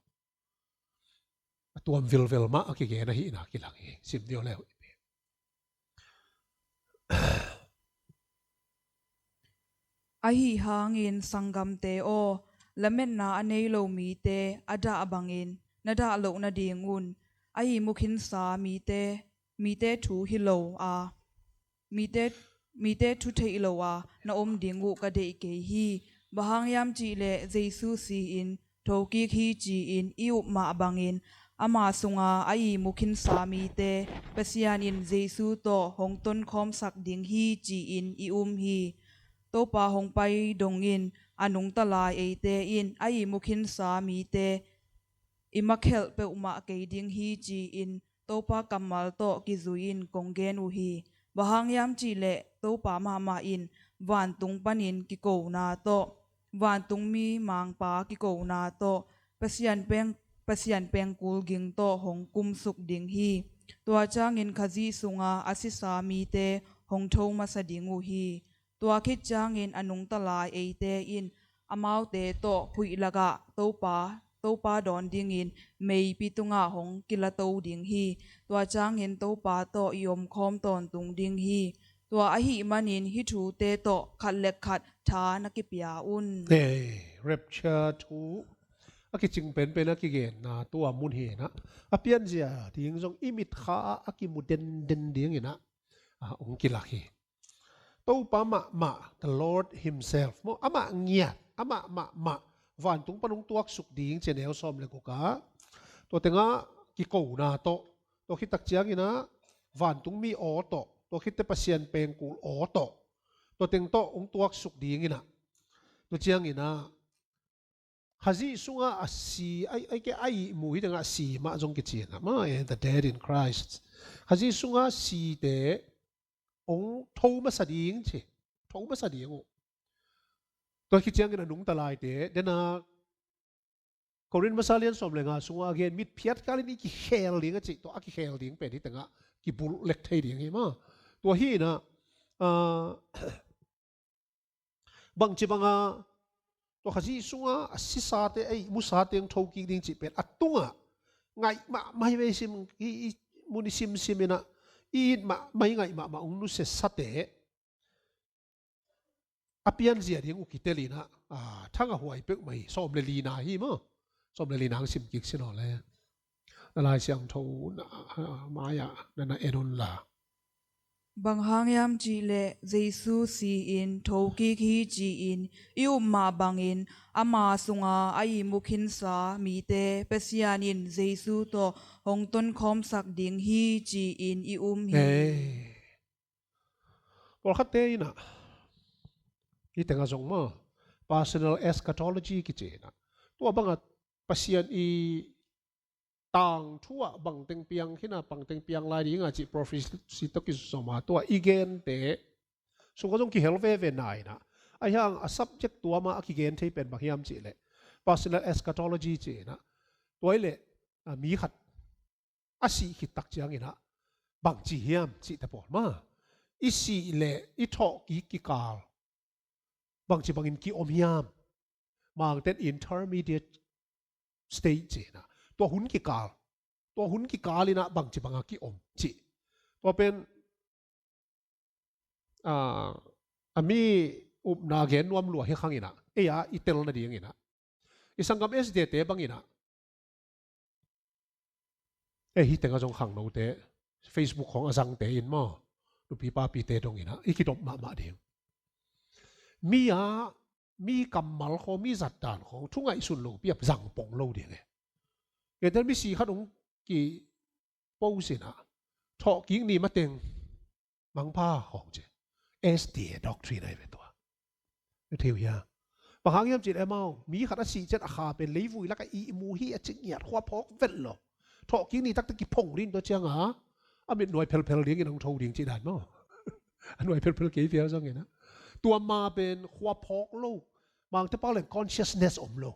A tuam vilvel mah a kigen ahihna kilang hi. Sim dih le uh. Ahi hangin sanggamte aw, lametna a nei lo mite a dah bangin na dah loh nadingun a ihmu khinsa mite, mite thu hi lo a, mite, mite thu theih lo a na om ding uh ka deih kei hi. Bang hang hiam cih leh Jesu si-in thokik hi ci-in i up mah bangin ama sunga a ihmu khinsa mite Pasian in Jesu tawh hong tonkhawmsak ding hi ci-in i um hi. Topa hong pai dongin a nungta lai eite in a ihmu khinsa mite i makhelh peuhmah kei ding hi ci-in Topa kammal tawh kizui-in kong gen uh hi. Bang hang hiam cih leh Topa mahmah in vantung panin kikona tawh, vantungmi mangpa kikona tawh, Pasian peng, Pasian pengkul ging tawh hong kumsuk ding hi. Tua ciangin Khazih sunga a sisa mite hong tho masa ding uh hi. Tua khit ciangin a nungta lai eite in amaute tawh huih lakah Topa, Topa dawn dingin meipi tungah hong kilato ding hi. Tua ciangin Topa tawh i omkhawm tawntung ding hi. Tua ahih manin hih thute tawh khat le khat tha na kipia un. Hey, rapture thu a kicing penpen a kigenna tua mun hi inah. A pianzia ding zong i mitkha ah a kimu denden ding inah, ah, hong kilak hi. Topa mahmah, the Lord himself maw, amah ngiat, amah mahmah vantung pan hong tuaksuk ding ci a neu sawm le guk ah. Tua tengah kikona tawh, tua khit tak ciang inah vantungmi aw tawh, tua khitte Pasian pengkul aw tawh, tua teng tawh hong tuaksuk ding inah. Tua ciang inah Khazih sunga a si, ai, ai ke a ihmu hi tengah si mah zong kici inah maw, eh, the dead in Christ. Khazih sunga site hong tho masa ding ci, tho masa ding uh. Tua khit ciangin a nungta laite, dena Korin masa lian sawm le nga sunga a gen, mitphiat kalin i kikhel ding a cih, tua a kikhel ding pen hi tengah kibulh lek thei ding hi maw. Tua hi inah, ah, bangci banga tua Khazih sunga a sisate, a ihmusate hong thokik ding cih pen a tungah ngaih mahmah hi vei sim, i, i mun i simsim inah, i it mahmah, i ngaih mahmah hong nusiasate a pianzia ding uh kitel inah, ah, thang a huai peuhmah hi. Sawm le lina hi maw. Sawm le lina hong sim kik sin aw le. Na Lai Siangtho na, ah, mai-ah na na en un la. Bang hang hiam cih leh Jesu si-in thokik hi ci-in i up mah bangin ama sunga a ihmu khinsa mite Pasian in Jesu tawh hong tonkhawmsak ding hi ci-in i um hi. Hey. Pawlkhatte inah hih tengah zong maw, personal eschatology kici inah, tua bangah Pasian i tangthu ah bangteng piang khin a, bangteng piang lai ding a cih prophecy tawh kizom a, tua i gente sungah zong kihel veve na inah. Ahi hang a subject tua mah a kigen thei pen bang hiam cih leh personal eschatology ci inah. Tua i leh, ah, mi khat a sih khit tak ciang inah bangci hiam cihte pawl maw, i sih leh i thawhkik kikal bangci bangin kiom hiam. Mangten intermediate state ci inah, tua hun kikal, tua hun kikal inah bangci banga kiom cih. Tua pen, ah, a mi upna gen nuam lua hi khang inah, ei a i tel nading inah, i sanggam S D A te bang inah, eh, hih tengah zong khangnote, Facebook khawng a zangte in maw, nupi papite dong inah i kidop mahmah ding. Mi a, mi kammal khawng, mi zatdan khawng thu ngaihsun lopi a zang pong lo ding e. Gentehna misi khat hong ki post inah, thawhkik ni mateng mangpha khawng ci. S D A doctrine ahi ve tua. Na thei uh hia? Bang hang hiam cih leh amau mi khat a sih ciang a kha pen leivui lakah ihmu hi a ci ngiat, khua phawk vet lo. Thawhkik ni taktak kiphong ding, tua cianga a mitnuai phelphel dingin hong tho ding cih dan maw. A nuai phelphel kei phial zong inah, tua ma pen khua phawk lo. Mangte pau leng consciousness om lo.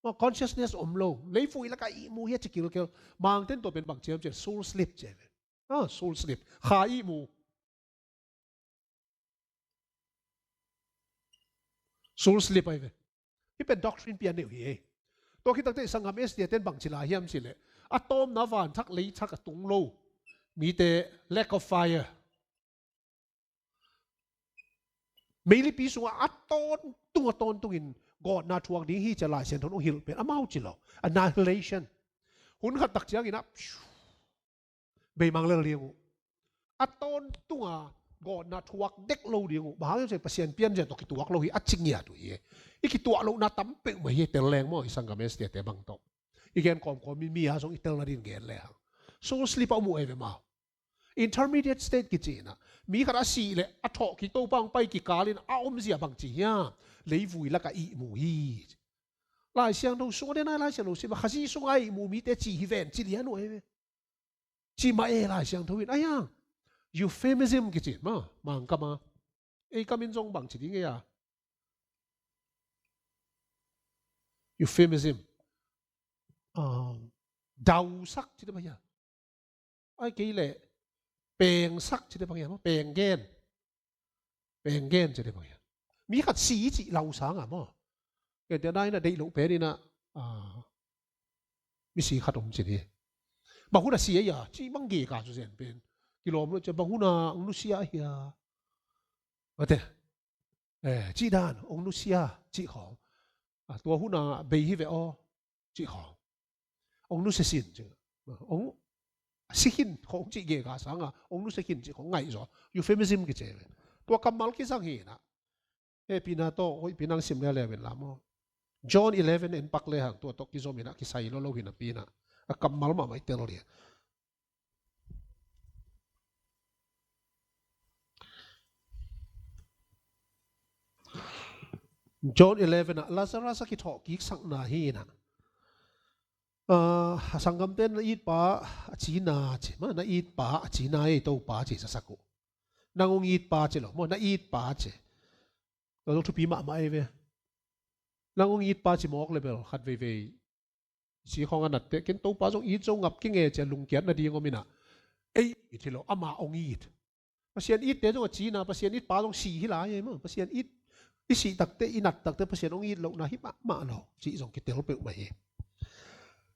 Maw, consciousness om lo. Leivui lakah ihmu hi a ci kilkel. Mangte'n tua pen bang ci hiam cih leh soul sleep ci hi ve. Ah, soul sleep. Kha ihmu. Soul sleep ahi ve. Hih pen doctrine pian deuh hi ei. Tua khit takteh sanggam S D A te'n bang ci lai hiam cih leh, a tawpna vanthak leithak a tung lo mite, lake of fire, meilipi sungah a tawntung a tawntungin gawtna thuak ding hi ci-a Lai Siangtho in hong hilh pen amau ci lo. Annihilation. Hun khat tak ciangin ah beimang lel ding uh. A tawntunga gawtna thuak dek lo ding uh. Bang hang hiam cih leh Pasian pianzia tawh kituak lo hi a ci ngiat uh hi. I kituak lohna tam peuhmah hi, tel leng maw, i sanggam S D A te bang tawh. I gen kawmkawm in mi a zong i telna ding gen lehang. Soul sleep a om uh ei ve maw. Intermediate state kici in ah, mi khat a sih leh a thawh kik, Topa hong pai kikal in a omzia bang ci hiam? Leivui lakah ihmu hi. Lai Siangtho sungah, Denai Lai Siangtho sim a, Khazih sungah ihmu mite ci hi ven ci lian uh ei ve. Ci mah e Lai Siangtho in. Ahi hang euphemism kici maw, Mangkam a. Ei kam in zong bang ci ding ei a? Euphemism. Ah, dausak ci ding bang hia? Ahih kei leh pengsak ci ding bang hia maw? Penggen. Penggen ci ding bang hia? Mi khat si cih lau sangah maw. Gentehna in ah deih loh pen in ah, ah, misi khat om ci ni. Bang hun a si a hia? Cih bang gei ka su zen pen. Kilawm lo ci a, bang hun a hong nusia a hia? Mate. Eh, cih dan, hong nusia, cih khawng. Ah, tua hun a bei hi ve aw, cih khawng. Hong nusia sin, cih. Hong si khin khawng cih gei ka sangah, hong nusia khin cih khawng ngaih zaw. Euphemism kici ve. Tua kammal kizang hi in ah. Hehpihna tawh, hoihpihna hong sim leuleu in la maw. John eleven en pak lehang tua tawh kizom in ah kisai lo lo hi napi in ah. A kammal mahmah i tel ding. John eleven ah Lazarus a kithawh kiksakna hi in ah. Ah, a sanggamte'n na itpa a cina ci, maw, na itpa a cina ei Topa ci zasak uh. Nang hong itpa ci lo, maw, na itpa ci. Tua zong thupi mahmah ei ve. Nang hong itpa ci mawk leh bel khat veivei si khawng a natteh, ken Topa zong it zo ngap keng e ci-a lungkiat nading om in ah. Ei it hi lo, amah hong it. Pasian itte zong a cina, Pasian itpa zong si hi lai ei maw. Pasian it, i sih takteh, i nat takteh Pasian hong it lohna hi mahmah lo cih zong kitel peuhmah hi.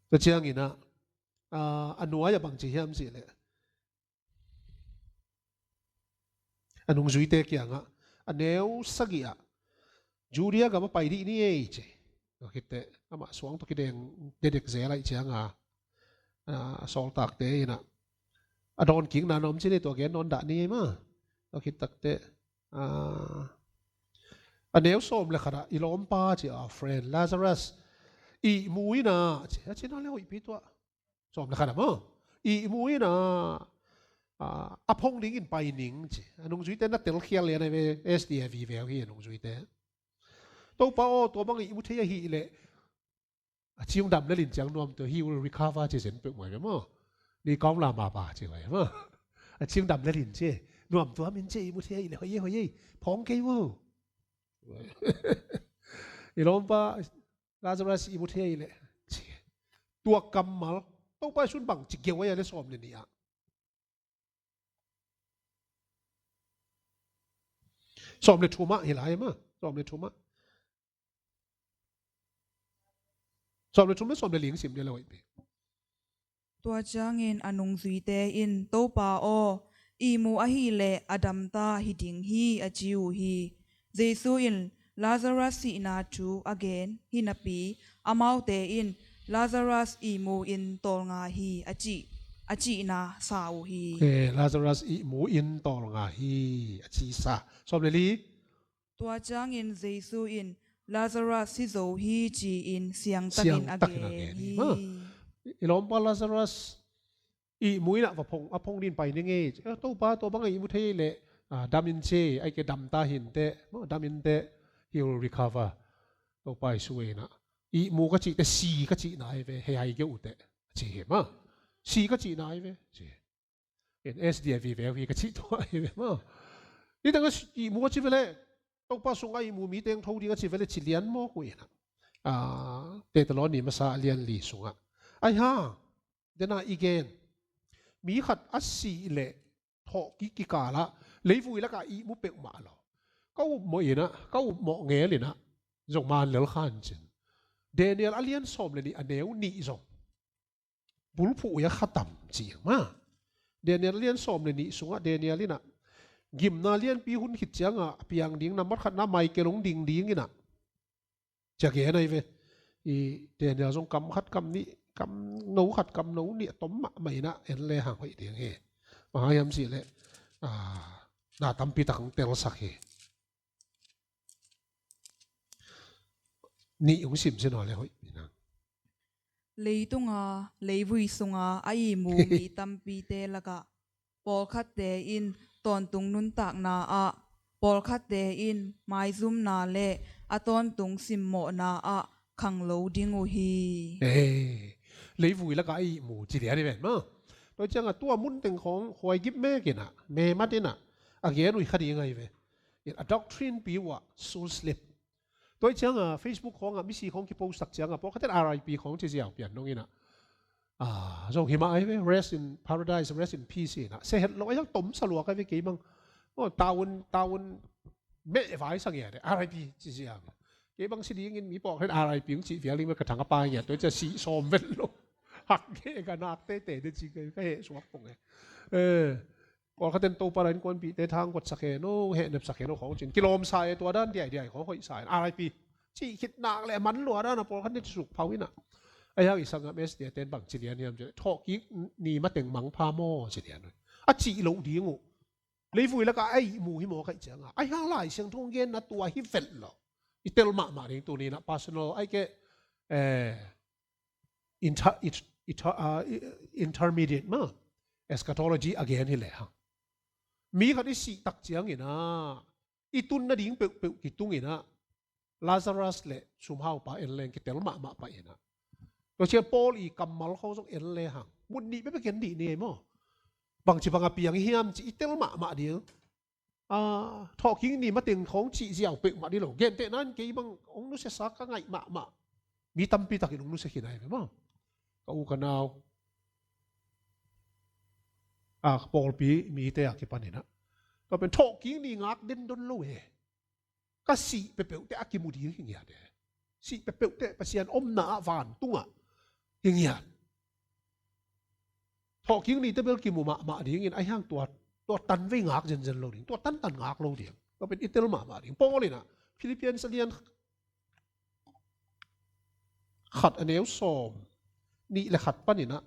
Tua ciangin ah, ah, a nuai ah bang ci hiam cih leh, a nungzuite kiangah, a neu sagih ah Judea gam ah pai dih ni ei ci. Tua khitteh amah suang tawh kideng dedek zel ahih cianga, ah, sawltakte in ah, a dawnkikna na om ci ni, tua gen nawn dah ni ei maw. Tua khit takteh, ah, a neu sawm le khat ah, i lawmpa ci, our friend Lazarus ihmu in ah ci, a cina leh hoihpi tua. Sawm le khat ah maw, ihmu in ah, ah, a phong dingin pai ning ci. A nungzuite na telkhial lian a ve, S D A vive uh hi a nungzuite. Topa aw, tua bang ihmu thei ahih leh, a ci hong dam lel in ciang nuam tua, he will recover ci zen peuhmah ve maw. Ni kawng la ma ba ci vai maw. A ci hong dam lel in ci, nuam tua min ci, ihmu thei ahih leh, hoi ei, hoi ei, phong kei uh. I lawmpa Lazarus ihmu thei leh, ci. Tua kammal Topa Jesu'n bang ci geu a hia leh sawm le nih ah, sawm le thum ah hi lai maw, sawm le thum ah. Sawm le thum le sawm le li sim dia leh hoih pi. Tua ciangin a nungzuite in, Topa aw, ihmu ahih leh a damta hi ding hi, a ci uh hi. Jesu in Lazarus sihna thu a gen hi napi, amaute in, Lazarus ihmu in tawlnga hi, a cih, a cihna sa uh hi. Eh, Lazarus ihmu in tawlnga hi, a ci sa. Sawm le li. Tua ciangin Jesu in, Lazarus si zo hi, ci-in siangtakin a gen hi. Maw, i lawmpa Lazarus ihmu in ah va phong, a phong dingin pai ning ei. Eh, Topa, tua bang a ihmu thei leh, ah, dam in ci, ahih kei leh damta hi inteh, maw, dam inteh, he will recover. Topa Jesu in ah, ihmu ka cih teh, si ka cihna hi ve, hei hai geuh uh teh, ci hi maw. Si ka cihna hi ve, ci. En S D A vive uh hi ka cih tua hi ve maw. Nidang a ihmu a ci ve leh, Topa sungah ihmu mi teng tho ding a ci ve leh ci lian mawk uh in ah. ah, Thessaloni masa a lian li sungah. Ai hang, dena i gen. Mi khat a sih leh thawhkik kikalah leivui lakah ihmu peuhmah lo. Ka upmawh inah, ka upmawh ngel inah zong man lel khan cin. Daniel a lian sawm le nih a neu nih zong bulphuh uh a khatam cih ma. Daniel a lian sawm le nih sungah Daniel inah gimna lianpi hun khit ciangah a piang ding nambat khatna Michael hong ding ding inah. Cia gen ahi ve. I Daniel zong kam khat kam nih, kam no khat kam no nih a tom mahmah inah en le hang hoih ding hi. Bang hang hiam cih leh, ah, na tampi tak hong telsak hi. Nih hong sim sin aw le hoih pi nang. Leitunga leivui sunga a ihmu mi tampite lakah pawlkhatte in tawntung nuntakna ah, pawlkhatte in maizumna le a tawntung simmawhna ah khang lo ding uh hi. Ee, leivui lakah a ihmu ci lian hi ven maw. Tua ciangah tua mun teng khawng khuaigip mek inah, memat inah a gen uh hi kha ding ahi ve. In a doctrine pi uh ah soul sleep. Tua hi ciangah Facebook khawngah misi khawng kipost tak ciangah pawlkhatte in R I P khawng ci ziau pian dong inah. Ah, zong hi mah ahi ve, rest in paradise, rest in peace inah. Se het lo ahi zong tom sa luak ahi ve kei bang. Oh, taun, taun meh vai sang ia de, R I P ci ziau. Kei bang si dingin mi pawlkhat R I P hong cih vial ding meh ka thang a pai ngiat. Tua hi cia sih sawm vet lo. Hak nge ka nak tete de ci ka heh suak pong e. Eh, pawlkhat in Topa la innkuanpihte thang kotsak hen o, heh nepsak hen o khawng cin kilawmsa e, tua dan diaidiai khawng hoihsa in R I P cih khit nak le man lua dan a pawlkhat in ci suk phau inah. Ahi hang i sangam S D A ten bang ci lian hiam cih leh thawhkik ni mateng mangpha maw ci lian uh. A cih loh ding uh. Leivui lakah a ihmu hi maw kaih ciangah. Ahi hang Lai Siangtho hong genna tua hi vet lo. I tel mahmah ding tuni inah personal ai ke, eh, inter, it, it, ah, i- intermediate ma eschatology a gen hi lehang. Mi khat i sih tak ciang inah i tun nading peuhpeuh kitung inah Lazarus le sumhaupa en leng kitel mahmah pah inah. Tua ciang Paul i kammal khawng zong en lehang mun nih bekbek en dih ni ei maw. Bangci banga piang hiam ci i tel mahmah ding. Ah, thawhkik ni mateng khawng cih ziau peuhmah dih lo. Gentehna in kei bang hong nusiasa ka ngaih mahmah mi tampi takin hong nusia khin ahi ve maw. Ka u ka nau, ah, ka pawlpi mite a kipan inah tua pen thawhkik ni ngak den don lo e. Ka sih peuhpeuh teh a kimu ding hi ngiat e. Sih peuhpeuh teh Pasian omna ah vantungah hi ngiat. Thawhkik nite bel kimu mahmah dingin ahi hang tua, tua tan vei ngak zenzen lo ding, tua tantan ngak lo ding. Tua pen i tel mahmah ding. Paul inah Philippians a lian khat a neu sawm nih le khat pan inah.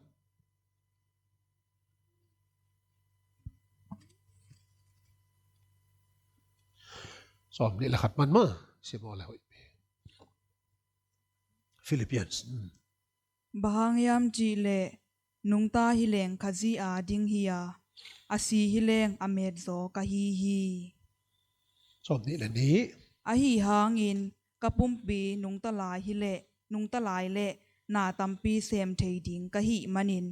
Sawm nih le khat man ma, sim aw le hoih pi. Philippians. Mm. Bang hang hiam cih leh nungta hi leng Khazih a ding hi a, a si hi leng a metzaw ka hi hi. Sawm nih le nih. Ahi hangin ka pumpi nungta lai hi leh, nungta lai leh na tampi sem thei ding ka hih manin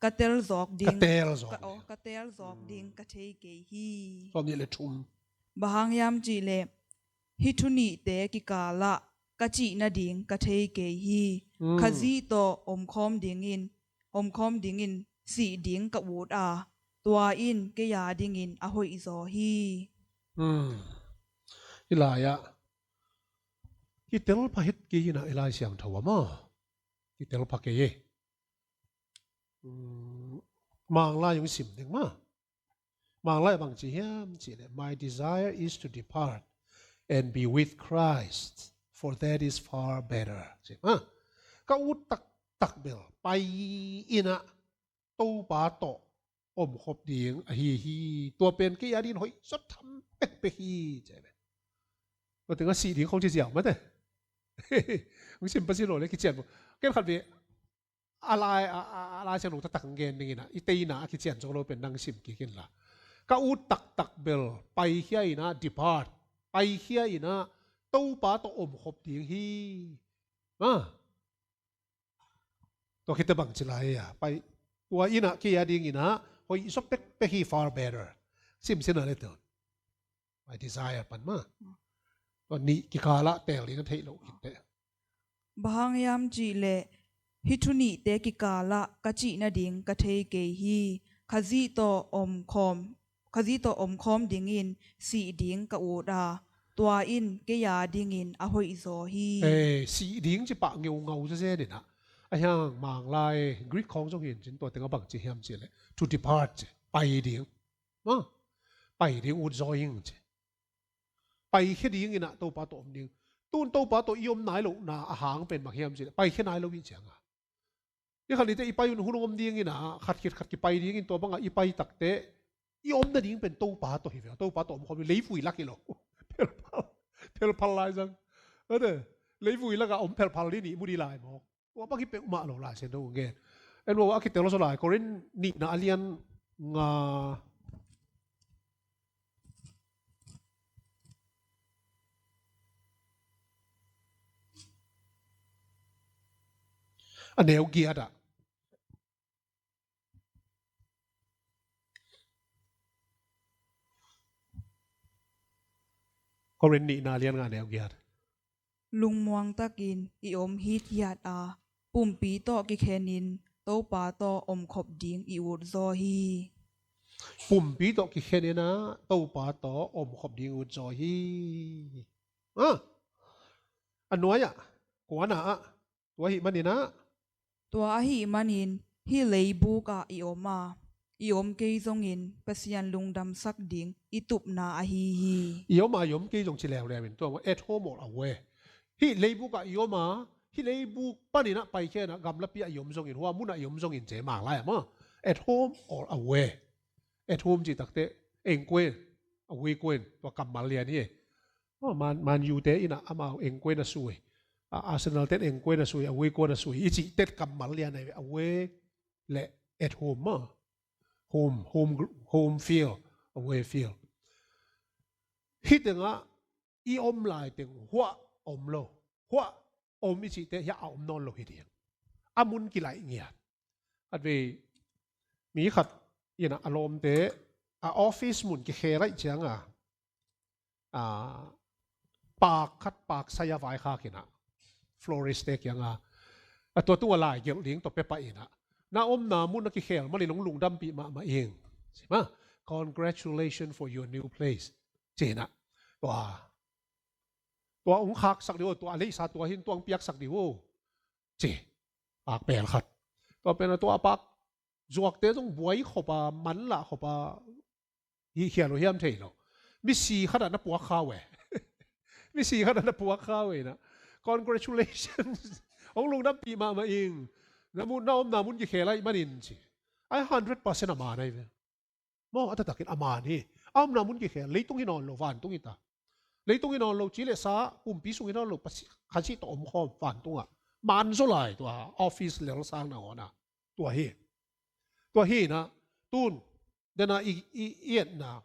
ka tel zawk ding, ka tel zawk ka, ding. Oh, ka tel zawk ding ka thei kei hi. Sawm nih le thum. Bang hang hiam cih leh hih thu nihte kikalah ka cih nading ka thei kei hi. Mm. Khazih tawh omkhawm dingin, omkhawm dingin sih ding ka ut a, tua in kei a dingin a hoihzaw hi. Mm. Hih lai-ah kitel pha het kei hi inah i Lai Siangtho ah maw. Kitel pha kei e. Mm, Manglai hong sim ding ma. Manglai bang ci hiam cih leh, "My desire is to depart and be with Christ, for that is far better." Ci ma. Ka ut taktak bel pai inah Topa tawh omkhop ding ahi hi. Tua pen kei a dingin hoih zaw tham pekpek hi. Ci ve. Tua teng a sih ding khawng ci ziau mate. Hong sim pasi lo le kician bo. Ken khat ve a lai, a, a, a Lai Siangtho taktak gen ding inah i teina a kician zo lo pen nang sim kik inla. Ka ut taktak bel paikhia inah depart, paikhia inah Topa tawh omkhop ding hi. Ah. Tua khit teh bang ci lai a pai. Tua inah kei a ding inah hoih zaw pekpek hi, far better. Sim sin a le tun. My desire pan ma. Tua nih kikalah teel ding a theih loh khit teh. Bang hang hiam cih leh hih thu nihte kikalah ka cih nading ka thei kei hi. Khazih tawh omkhawm, Khazih tawh omkhawm dingin sih ding ka ut a, tua in kei a dingin a hoih zaw hi. Eh, sih ding ci pah ngeungau zezen in ah. A hiang Manglai Greek khawng zong hi in cin tua teng a bang ci hiam cih leh to depart ci, pai ding. Ah, pai ding ut zaw ing ci. Paikhia ding in ah Topa tawh om ding. Tun Topa tawh i om nai lohna a hang pen bang hiam cih leh paikhia nai lo i ciang a. I khat nite i pai un hun om ding in ah, khat khit khat kipai ding in tua bang a i pai takte i om nading pen Topa tawh hi ve. Topa tawh om khawm hi, leivui lak hi lo. Phelphal, phelphal lai zang. Ate, leivui lak a om phelphal ding i mu ding lai mawk. Tua bang hi peuhmah lo Lai Siangtho ngen. En ua a kitel zaw lai, Korin nihna a lian nga, a neu giat ah. Korin nihna a lian nga a neu giat. Lungmuang takin i om hithiat a, pumpi tawh kikhenin Topa tawh omkhop ding i ut zaw hi. Pumpi tawh kikhenin ah Topa tawh omkhop ding ut zaw hi. Ah, a nuai ah, kuana ah, tua ahih manin ah. Tua ahih manin hih leibuk ah i om a, i om kei zongin Pasian lungdamsak ding i tupna ahi hi. I om a, i om kei zong ci leuleu in tua at home or away. Hih leibuk ah i om a, hih leibuk panin ah paikhia in ah gamlapi ah i om zongin, hua mun ah i om zongin ci Manglai ah maw. At home or away. At home cih takte, eng kua in, away kua in, tua kammal lian hi. Oh, Man, Man U te in ah amau eng kua in a sui. Ah, Arsenal ten eng kua in a sui, away kua in a sui. I cih tet kammal lian ahi ve, away le at home maw. Home, home gr-, home field, away field. Hih tengah i om lai teng huah om lo. Huah om i cihte hiah a om nawn lo hi ding. A mun kilaih ngiat. At vei mi khat in ah a lawmte a office mun kikhel ahih ciang a, a, paak khat, paak sai a vaikhak in ah, florist te kiang a, a tua tung a lai gelh ding tawh pia pah in ah, na omna mun a kikhel manin hong lungdampih mahmah ing. Ci mah, congratulations for your new place. Ci in ah. Tua, tua hong khaksak ding uh, tua a leisa tua hi in tua hong piaksak ding uh. Ci. Paak pel khat. Tua pen a tua paak zuakte zong buai khop a, manlah khop a, hi khial uh hiam thei lo. Misi khat ah na puak kha uh e. Misi khat ah na puak kha uh e in ah. Congratulations. Hong lungdampih mahmah ing. Na mun, na omna mun kikhel ahih manin ci. Ai hundred percent a man ahi ve. Maw, a taktakin a man hi. A omna mun kikhel, leitung hi nawn lo, vantung hi ta. Leitung hi nawn lo, ci le sa, pumpi sung hi nawn lo, Pasi-, Khazih tawh omkhawm, vantungah. Man zaw lai tua, office lel sang nangawn ah. Tua hi. Tua hi in ah, tun, dena i, i, i etna.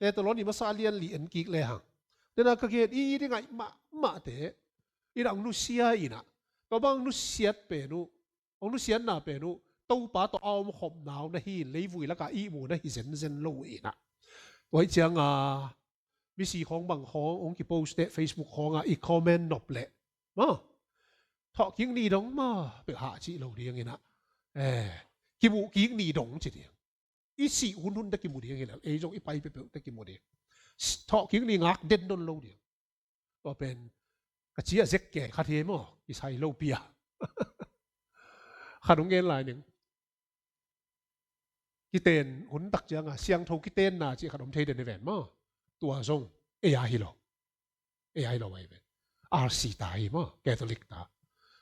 Thesalonika masa lian li en kik le hang. Dena ka gen i, i ding ngaih mahmahte. I dang nusia in ah. Tua bang nusiat pen uh. Hong nusiatna pen uh, Topa tawh a omkhopna uh na hi in, leivui lakah ihmu na hi zenzen lo in ah. Tua hi ciang a, misi khawng bang khawng, hong kipost teh Facebook khawng ah i comment nop leh. Maw, thawh kik ni dong maw, peuh hah cih lo ding in ah. Eh, kimuh kik ni dong ci ding. I sih hunhun teh kimu ding hi lel, ei zong i pai peuhpeuh teh kimu ding. Thawh kik ni ngak den nawn lo ding. Tua pen, ka ci a zek kei khat hi maw, kisai lo pi a. Khat hong gen lai ning. Kiten hun tak ciang a, siangtho kitenna cih khat om thei den hi ven maw. Tua zong, ei a hi lo. Ei a hi lo ahi ven. R C ta hi maw, Catholic ta.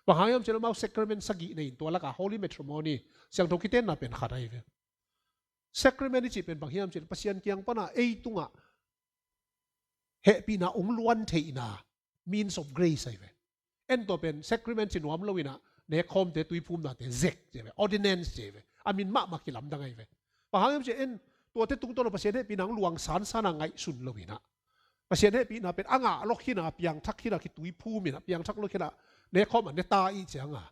Bang hang hiam cih leh amau sacrament sagih nei in tua lakah Holy Matrimony, siangtho kitenna pen khat ahi ven. Sacrament i cih pen bang hiam cih leh Pasian kiang pana ei tungah hehpihna hong luan theihna, means of grace ahi ve. En tua pen sacrament ci nuam lo in ah, nekkhawmte tuiphumnate zek ci ve, ordinance ci ve. A min mahmah kilamdang ahi ve. Bang hang hiam cih leh en tuate tungtawn a Pasian hehpihna hong luang sansan a ngaihsun lo in ah, Pasian hehpihna pen a ngah lawk hi in ah, piangthak hi in ah, kituiphum in ah, piangthak lawk hi in ah, nekkhawm ah ne ta i ciang a,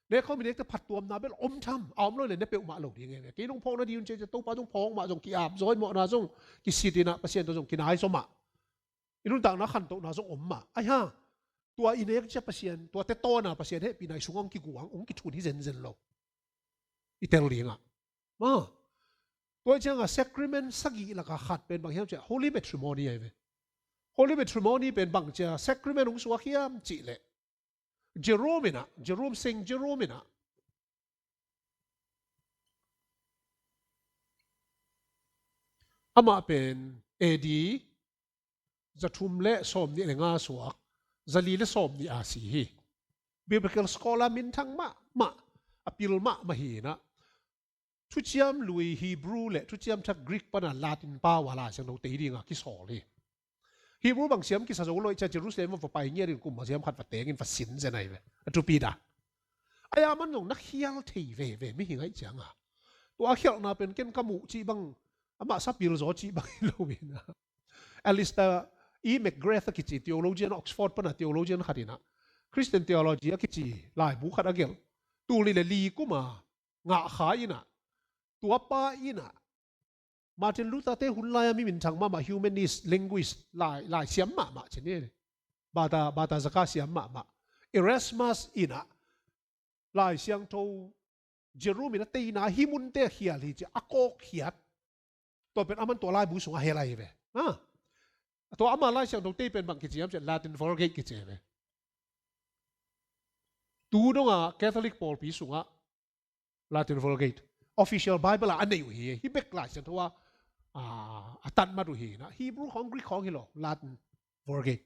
nekkhawm i nekte phattuamna bel om tham, a om lo leh ne peuhmah lo ding e. Kei nong phawkna ding un ci a, Topa zong phawk mah, zong ki-ap zaw, i mawhna zong kisit in ah, Pasian tawh zong kinai zaw mah. I nuntakna khantohna zong om mah. Ai ha, Tua i nek cia Pasian, tua te tawna Pasian hehpihna i sungah hong kiguang, hong kithun hi zenzen lo. I tel dingah. Ma. Tua ciangah sacrament sagih lakah khat pen bang hiam ciah, holy matrimony ahi ve. Holy matrimony pen bang ciah sacrament hong suak hiam cih leh, Jerome inah, Jerome, Saint Jerome inah, amah pen A D zathum le sawmnih le nga suak, zali le sawmnih a si hi. Biblical scholar minthang mahmah, a pil mahmah hi inah, thuciam lui Hebrew le thuciam thak Greek pana Latin pau a Lai Siangtho tei dinga kisawl hi. Hebrew bang siam kisa zo lo i cia, Jerusalem va pai ngiat in kum a siam khat va tengin va sin zen ahi ve. A thupi dan. Ahi a, aman zong na khial thei veve mihing ahih cianga, tua a khialhna pen ken ka muh cih bang, amah sapil zaw cih bang hi lo inah, Alistair E. McGrath a kici theologian, Oxford pana theologian khat inah, Christian Theology a kici laibu khat a gelh, tul nih le li kuma ngah kha inah, tua pa inah Martin Luther te hun lai-a mi minthang mahmah, humanist, linguist, lai, lai siam mahmah ci ni. Bata, bata zaka siam mahmah. Erasmus inah Lai Siangtho Jerome inah teina hi munte khial hi ci a kawkkhiat. Tua pen aman tua laibu sungah hel ahi ve. Ha? Tua ama Lai Siangtho tei pen bang kici hiam ciah, Latin Vulgate kici ve. Tu dongah Catholic pawlpi sungah Latin Vulgate, official Bible a a nei uh hi, hi bek Lai Siangtho a, a, a tanmat uh hi inah, Hebrew khawng Greek khawng hi lo, Latin Vulgate.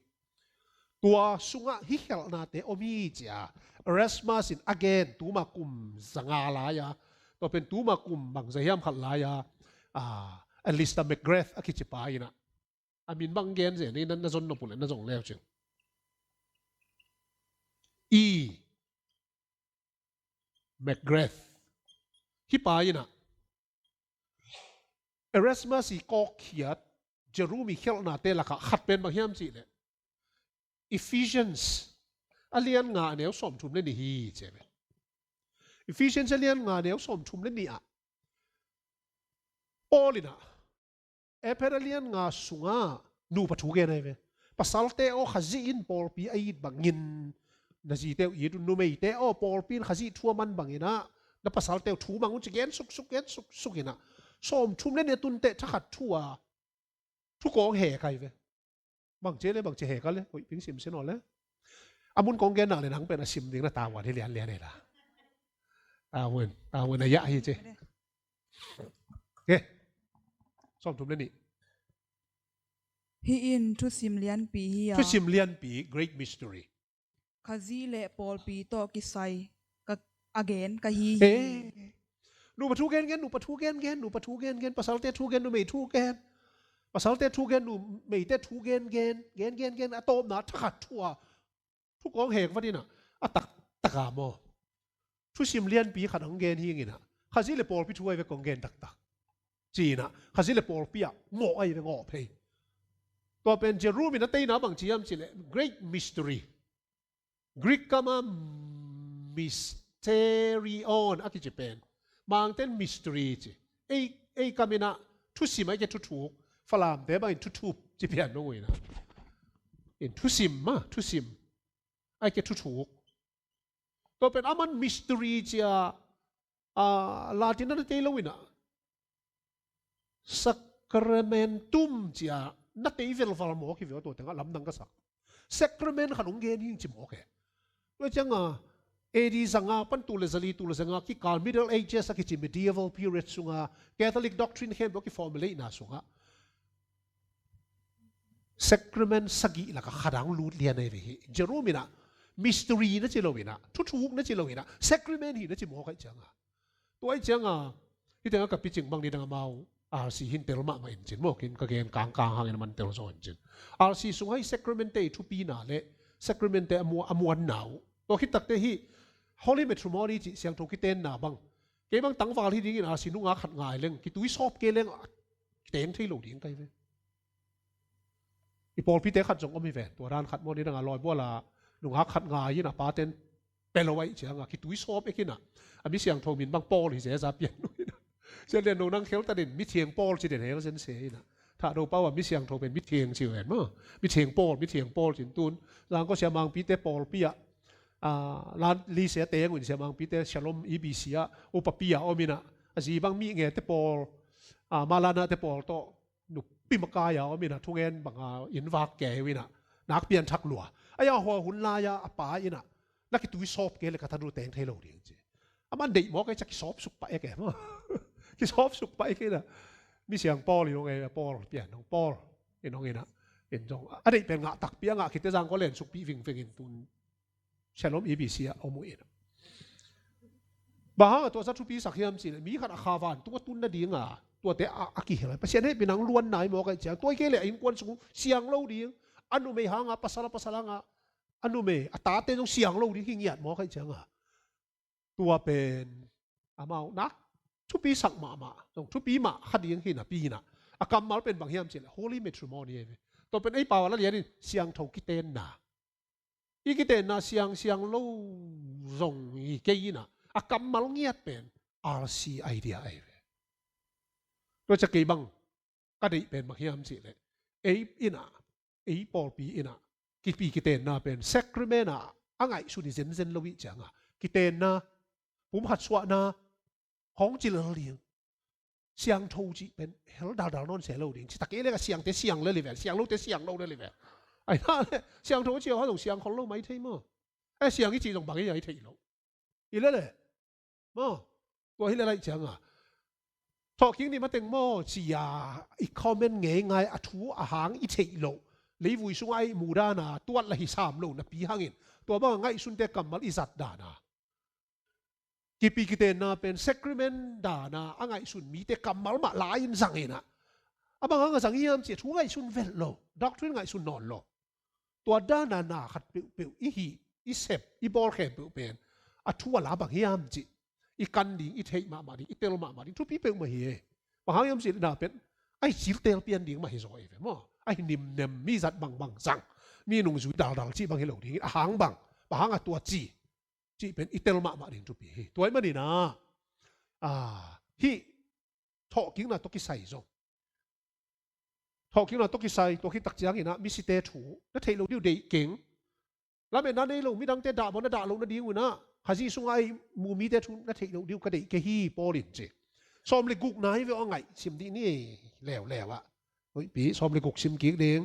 Tua sungah hih khialhnate om hi cia Erasmus in a gen, tuma kum zanga lai-a, tua pen tuma kum bang za hiam khat lai-a, a, Alistair McGrath a kici pa inah, a min bang gen zen, na, na zon nop uh le na zong leu cin. E. McGrath. Hih pa inah Erasmus i kawkkhiat Jerome i khialhnate lakah khat pen bang hiam cih leh, Ephesians a lian nga a neu sawmthum le nih hi ci ve. Ephesians a lian nga a neu sawmthum le nih ah Paul inah Efesa lian nga sungah nupa thu gen ahi ve. Pasalte aw, Khazih in pawlpi a it bangin na zite uh it un. Numeite aw, pawlpi in Khazih thu a man bangin ah na pasalte uh thu mang un ci, gen suksuk, gen suksuk inah, sawmthum le nih a tun teh thakhat thu a thu kawng hek ahi ve. Bangci le, bangci hek a le, koih ping sim sin aw le. A mun kawng gen nak le nang pen a sim ding na tavuan hi lianlian hi la. Tavuan, tavuan a yah hi ci. Ke. Sawmthum le nih. Hih in thusim lianpi hi a. Thusim lianpi, great mystery. Khazih le pawlpi tawh kisai ka, a gen ka hi hi. Eh. Nupa thu gen gen, nupa thu gen gen, nupa thu gen gen, pasalte thu gen, numei thu gen. Pasalte thu gen, numeite thu gen gen, gen gen gen, a tawpna thakhat thu a thu kawng hek vat inah, a taktak a maw, thusim lianpi khat hong gen hi inah, Khazih le pawlpi thu ahi ve kong gen taktak. Ci inah, Khazih le pawlpi ah ngawh ahi ve, ngawh phei. Tua pen Jerome in a teina bang ci hiam cih leh, great mystery. Greek kam ah mysterion a kici pen, Mangten mystery ci. Ei, ei kam inah thusim a i ke thuthuk, Falamte bangin thuthup ci pian dong uh inah. In thusim ma, thusim a i ke thuthuk. Tua pen aman mystery cia, a, Latin a na tei lo inah, sacramentum cia na tei velval mawk hi ve aw, tua tengah lamdang ka sak. Sacrament khat hong gen hi ing ci mawk e. Tua cianga A D zanga pan tul le zali, tul le zanga kikal Middle Ages a kici medieval period sunga Catholic doctrine khempeuh a kiformulate na sungah sacrament sagih lakah khat a hong lut lian ahi ve hi. Jerome inah mystery na ci lo inah, thuthuk na ci lo inah, sacrament hi na ci mawk ahih cianga. Tua ahih cianga, hih tengah ka picing bang nidang amau R C hin tel mahmah in cin maw, kin ka gen kangkang hangin a man tel zaw in cin. R C sungah hih sacrament te i thupina le sacrament te a mua, a muanna uh, tua khit takte hih holy matrimony cih siangtho kitenna bang, kei bang tangval hi dingin R C nungak khat ngai leng, kitui sawp kei leng, teng thei lo ding ka hi ve. I pawlpite khat zong om hi ve, tua dan khat maw, nidang a lawibual a nungak khat ngai in a paten pia lo ahih cianga kitui sawp ek inah, a mi siangtho min bang Paul hi zeza pian uh inah. Sia lian lo nang khel ta den, mi thiang Paul ci den hel zen se inah. Thahdo pau ah mi siangtho pen mi theng ci ven maw. Mi theng pawl, mi theng pawl cin tun. Zangkong siamangpite pawlpi ah, ah, lan lise a teng un siamangpite Shalom E B C ah upapi ah om in ah, a zi bang mi ngete pawl, ah, Maulana te pawl tawh nupi makai a om in ah, thungen bang a inn vak kei uh in ah, nak pianthak lua. Ai a hua hun lai a a pa in ah, na kitui sawp kei le ka thadu teng thei lo ding ci. A man deih mawk ei ciah kisawp suk pah ek e maw. Kisawp suk pah ek in ah. Mi siang pawl in hong e, pawl pian hong pawl in hong in ah. In zong a deih pen ngah takpi a ngah khit teh Zangkong len sukpih vingveng in tun Shalom E B C ah om uh in ah. Bang hang a tua za thupi sak hiam cih leh mi khat a kha vantung a tun nading a tuate a, a kihel a, Pasian hehpihna hong luan nai mawk ahih ciang, tua hi kei leh a innkuan sung siang lo ding. A numei hang a, pasal a, pasal hang a, a numei a tate zong siang lo ding hi ngiat mawk ahih ciang a, tua pen amau nak thupi sak mahmah, zong thupi mah kha ding hi napi in ah, a kammal pen bang hiam cih leh holy matrimony ahi ve. Tua pen ei pau a la lian in siangtho kitenna. I kitenna siang, siang lo zong hi kei in ah, a kammal ngiat pen R C idea ahi ve. Tua ciah kei bang ka deih pen bang hiam cih leh, ei in ah, ei pawlpi in ah kipi kitenna pen sacrament ah a ngaihsun hi zenzen lo ahih ciang a, kitenna, pumkhat suahna, hong ci lel ding. Siangtho cih pen hel daldal nawn se lo ding. Ci tak kei leh a siangte siang lel hi ven, siang lote siang lo lel hi ven. Ahi hang leh siangtho a ci a hong zong siang khol lo mai thei maw. Eh, siang i cih zong bang hi a i theih loh. I leh leh maw. Tua hi leh laih ciang a, thawhkik ni mateng maw ci a i comment ngeingai a, thu a hang i theih loh, leivui sungah a ihmu dan a tuat lah hi sam lo napi hangin, tua bang a ngaihsunte kammal i zat dan a, kipi kitenna pen sacrament dan a a ngaihsun mite kammal mah la-in zang in ah, a bang hang a zang hiam cih thu ngaihsun velh lo, doctrine ngaihsun nawn lo. Tua dan a na khat peuhpeuh i hih, i sep, i bawl khempeuh pen a thu a la bang hiam cih i kan ding, i theih mahmah ding, i tel mahmah ding thupi peuhmah hi e. Bang hang hiam cih na pen a hi cil tel pian ding mah hi zaw hi ve maw. A hi nimnem, mi zat bangbang zang, mi nungzui daldal cih bang hi lo ding, a hang bang, bang hang a tua ci cih pen i tel mahmah ding thupi hi. Tua ahih manin ah, ah, hih thawhkikna tawh kisai zong, thawhkikna tawh kisai, tua khit tak ciangin ah misite thu na theih loh ding uh deih keng. Lametna nei lo midangte dah bawl na dah loh nading un ah Khazih sungah a ihmu mite thu na theih loh ding uh ka deih kei hi, Paul in ci. Sawm le gukna hi ve aw, a ngaih sim dih ni leuleu ah. Hoihpi, sawm le guk sim kik ding.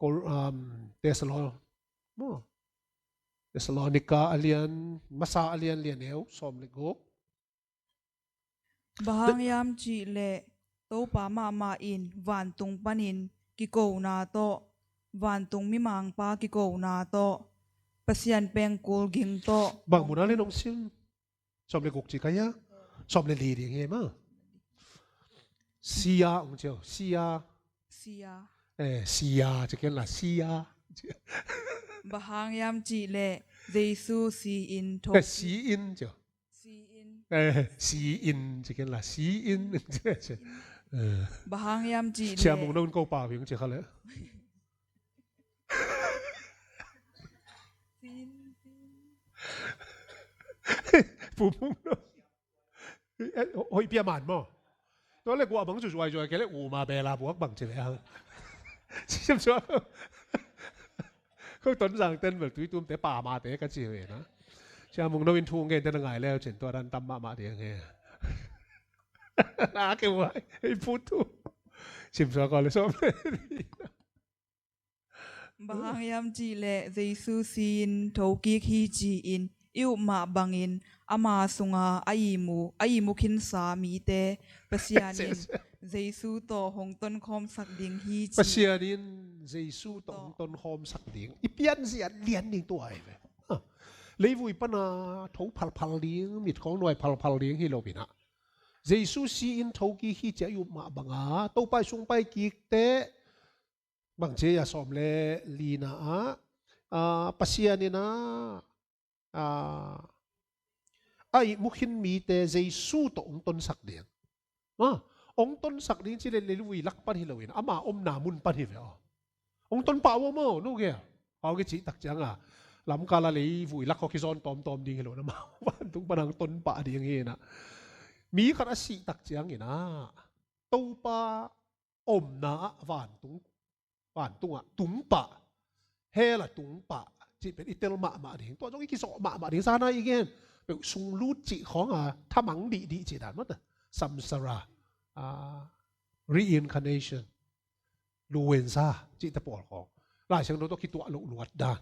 Kor-, um, Thessalon-, maw? Thessalonica a lian masa, a lian lian eu, sawm le guk. Bang hang hiam cih leh Topa mahmah in vantung panin kikona tawh, vantung mimangpa kikona tawh, Pasian pengkul ging tawh. Bang mun a le nong sim? Sawm le guk ci kei a? Sawm le li ding hi maw. Sia ong cio, sia. Sia. Eh, sia ci ken la, sia. Bang hang hiam cih leh Jesu si-in tho. Eh, si-in cio. Si-in. Eh, si-in ci ken la, si-in. Eh. Bang hang hiam cih leh. Sia Mung No in ko pau hing ci kha leh. Sin, sin. Pu Mung No. Eh, hoih pia man maw. Tua le guah bang cu zuai zuai kei le u ma bela buak bang ci ve hang. Siam suak. Ko Tonzang ten bel Tuitum te pa ma te ka ci ve na. Sia Mung No in thu ngen te na ngai leu cin tua dan tam mahmah ding he. Na ke uai, hei pu tu. Sim suak ko le sawm le. Bang hang hiam cih leh Jesu si-in thokik hi ci-in i up mah bangin ama sunga a ihmu, a ihmu khinsa mite Pasian in Jesu tawh hong tonkhawmsak ding hi ci. Pasian in Jesu tawh hong tonkhawmsak ding. I pianzia lian ding tua hi ve. Ha. Leivui pana tho phalphal ding, mitkhawng nuai phalphal ding hi lo pi na. Jesu si-in thokik hi ci-a i up mah banga Topa i sungpai kik teh, bang ci a, sawm le lina ah, ah, Pasian in ah, ah, a ihmu khin mite Jesu tawh hong tonsak ding. Ah, hong tonsak ding ci le leivui lak pan hi loin ama omna mun pan hi ve aw. Hong ton pah uh maw, no ke? Hau ke cih tak ciang a, lamkal a leivui lak khawk hi zawn tawmtawm ding hi lo na, amau vantung pan hong ton pah ding hi na. Mi khat a sih tak ciangin ah Topa omna ah vantung, vantungah tungpah, hell ah tungpah cih pen i tel mahmah ding. Tua zong i kizawh mahmah ding. Sana i gen peuh sunglut cih khawng a thamang dihdih cih dan mawta, samsara, ah, reincarnation, luensa cihte pawl khawng Lai Siangtho tawh kituah loh luat dan.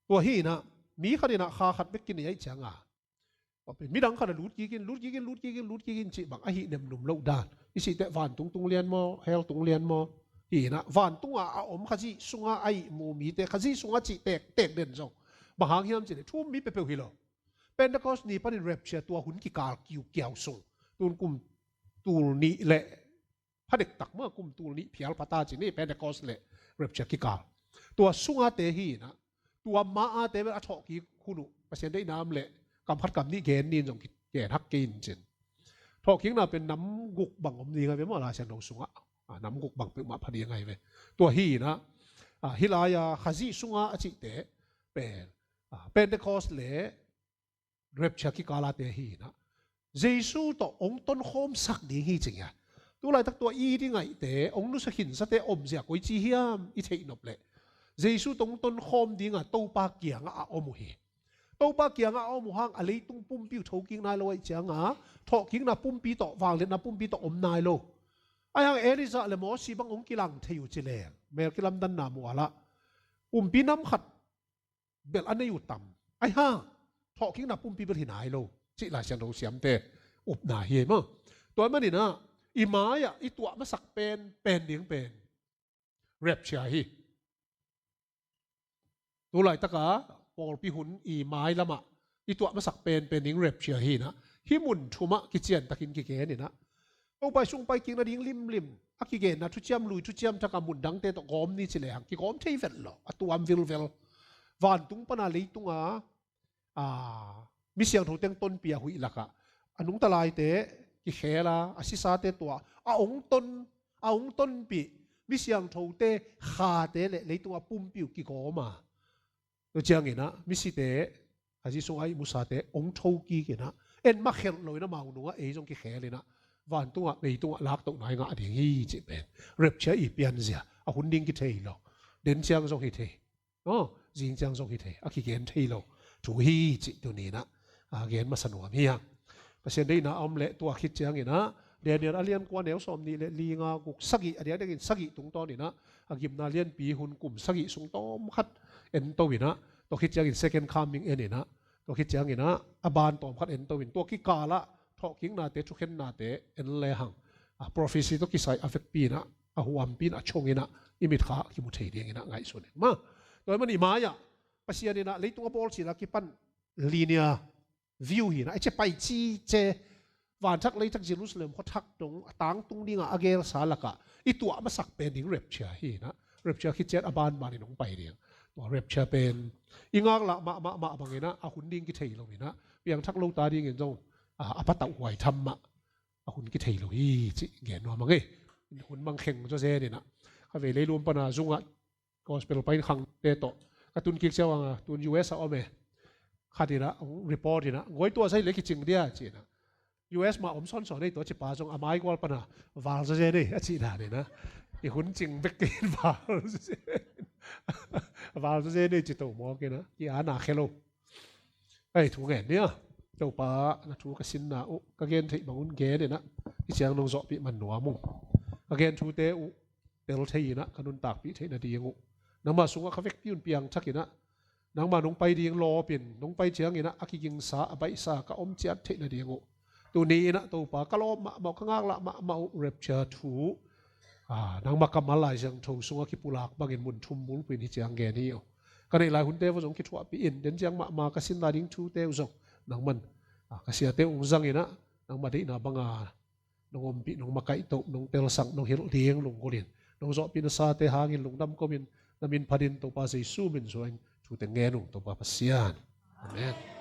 Tua hi inah mi khat inah kha khat bek kinei ahih cianga midang khat a lut kikin, lut kikin, lut kikin, lut kikin cih bang ahi nemnum loh dan. I sih teh vantung tung lian maw, hell tung lian maw? Hi inah vantung a a om Khazih sunga a ihmu mite, Khazih sunga cih tek tek den zong bang hang hiam cih leh thu um mi peuhpeuh hi lo. Pentecost ni panin rapture, tua hun kikal kiukiau sung, tun kum tul nih le phadektak mah, kum tul nih phial phata ci ni, Pentecost le rapture kikal. Tua sunga te hi inah, tua ma a te bel a thawhkik hun uh Pasian deihna om leh kam khat kam nih gen nin zong kigen hak kei in cin. Thawhkikna pen nam guk bang om ding ahi ve maw, Lai Siangtho sungah. Ah, nam guk bang peuhmah pha ding ahi ve. Tua hi inah, ah, hih lai-a Khazih sunga a cihte pen, ah, Pentecost le rapture kikal a te hi inah, Jesu tawh hong tonkhawmsak ding hi cing hia. Tulaitak tua i ding ahihte, hong nusia khinsate omzia koici hiam i theih nop leh, Jesu tawh hong tonkhawm dinga Topa kiangah a om uh hi. Topa kiangah a om uh hang a leitung pumpi uh thokik nai lo ahih cianga thawhkikna pumpi tawh, vangliatna pumpi tawh om nai lo. Ahi hang Elijah le Mosi bang hong kilang thei uh ci leng, mel kilamdanna mualah pumpi nam khat bel a nei uh tam. Ahi hang thawhkikna pumpi bel hi nai lo cih Lai Siangtho siamte upna hi ei maw. Tua ahih maninah i mai-ah i tuah masak penpen ding pen rapture hi. Tulaitaka pawlpi hun i mailamah i tuah masak penpen ding rapture hi inah, hih mun thumah kiciantakin kigen inah, Topa i sung paikik nading limlim a kigenna thuciam lui, thuciam thak a mun dangte tawh gawm ni ci lehang kigawm thei vet lo, a tuam vilvel. Vantung pana leitunga, a, mi siangtho teng tonpi a huih lakah a nungta laite kikhel a, a sisate tua, a hong ton, a hong tonpih mi siangthote khate le leitunga pumpi uh kigawm a. Tua cianginah misite, Khazih sungah ihmusate hong thokik inah, en mah khelh lo inah, mau nungah ei zong kikhel inah, vantungah, meitungah laktohna i ngah ding hi cih pen rapture i pianzia, a hun ding kithei lo. Den ciang zong hi thei, aw, zing ciang zong hi thei, a kigen thei lo thu hi cih tuni inah, a, gen masa nuam hi hang. Pasian deihna a om leh tua khit cianginah Daniel a lian kua neu sawm nih le li nga guk sagih, a diakdiakin sagih tungtawn inah, a gimna lianpi hun kum sagih sung tawm khat ento inah, tua khit ciangin second coming en inah, tua khit cianginah a ban tawm khat ento in, tua kikalah thawhkiknate, thukhennate en lehang, a, prophecy tawh kisai a vekpi inah, a huampi inah, a chong inah i mitkha kimu thei dinginah ngaihsun ing maw. Tua ahih manin i mai-ah Pasian inah leitung a bawl cila kipan linear view hi inah, i cia pai ci ce, vanthak leithak Jerusalem khuathak dong a tangtung dinga a gelsa lakah i tuah masak pen ding rapture hi inah, rapture khit ciat a banbanin hong pai ding. Tua rapture pen i ngaklah mahmahmah banginah a hun ding kithei lo inah, piangthak lo ta dingin zong, a, a patauh huai tham mah, a hun kithei lo hi cih gen nuam a ngei. Hun mangkheng zawzen inah, kha vei leiluam pana zungah gospel pain khangte tawh ka tun kik ciau hanga, tun U S a om e. Khat inah report inah, guai tua sai le kicing dia ci inah, U S mah om sawnsawn ei, tua cipa zong a maigual pana val zawzen ei a cih dan inah, i hun cing bek kei in val zawzen, val zawzen ei ci to mawk inah, ki-ana khe lo. Ei, thu ngen nia. Topa, na thu ka sinna uh ka gen theih bangun gen inah, hih ciang nong zawhpih man nuam ung. Ka gen thute uh tel thei inah ka nuntakpih theih nading uh, nangma sungah ka vekpi un piangthak inah, nangma nong pai ding lawpin, nong pai cianginah a kigingsa, a baihsa ka om ciat theih nading uh, tuni inah Topa, ka lawp mahmah uh, ka ngaklah mahmah uh rapture thu, a, nangma kammal Lai Siangtho sungah kipulak bangin mun thum bulphuh in hih ciang gen hi uh. Ka neih lai hunte uh zong kithuahpih in, den ciang mahmah ka sinna ding thute uh zong nangman, a, ka siate uh hong zang inah, nangma deihna banga nong ompih, nong makaihtoh, nong telsak, nong hilh ding lunggulhin, nong zawhpih nasate hangin lungdam komin, na min phatin Topa Jesu min suangin thute ngen ung, Topa Pasian. Amen.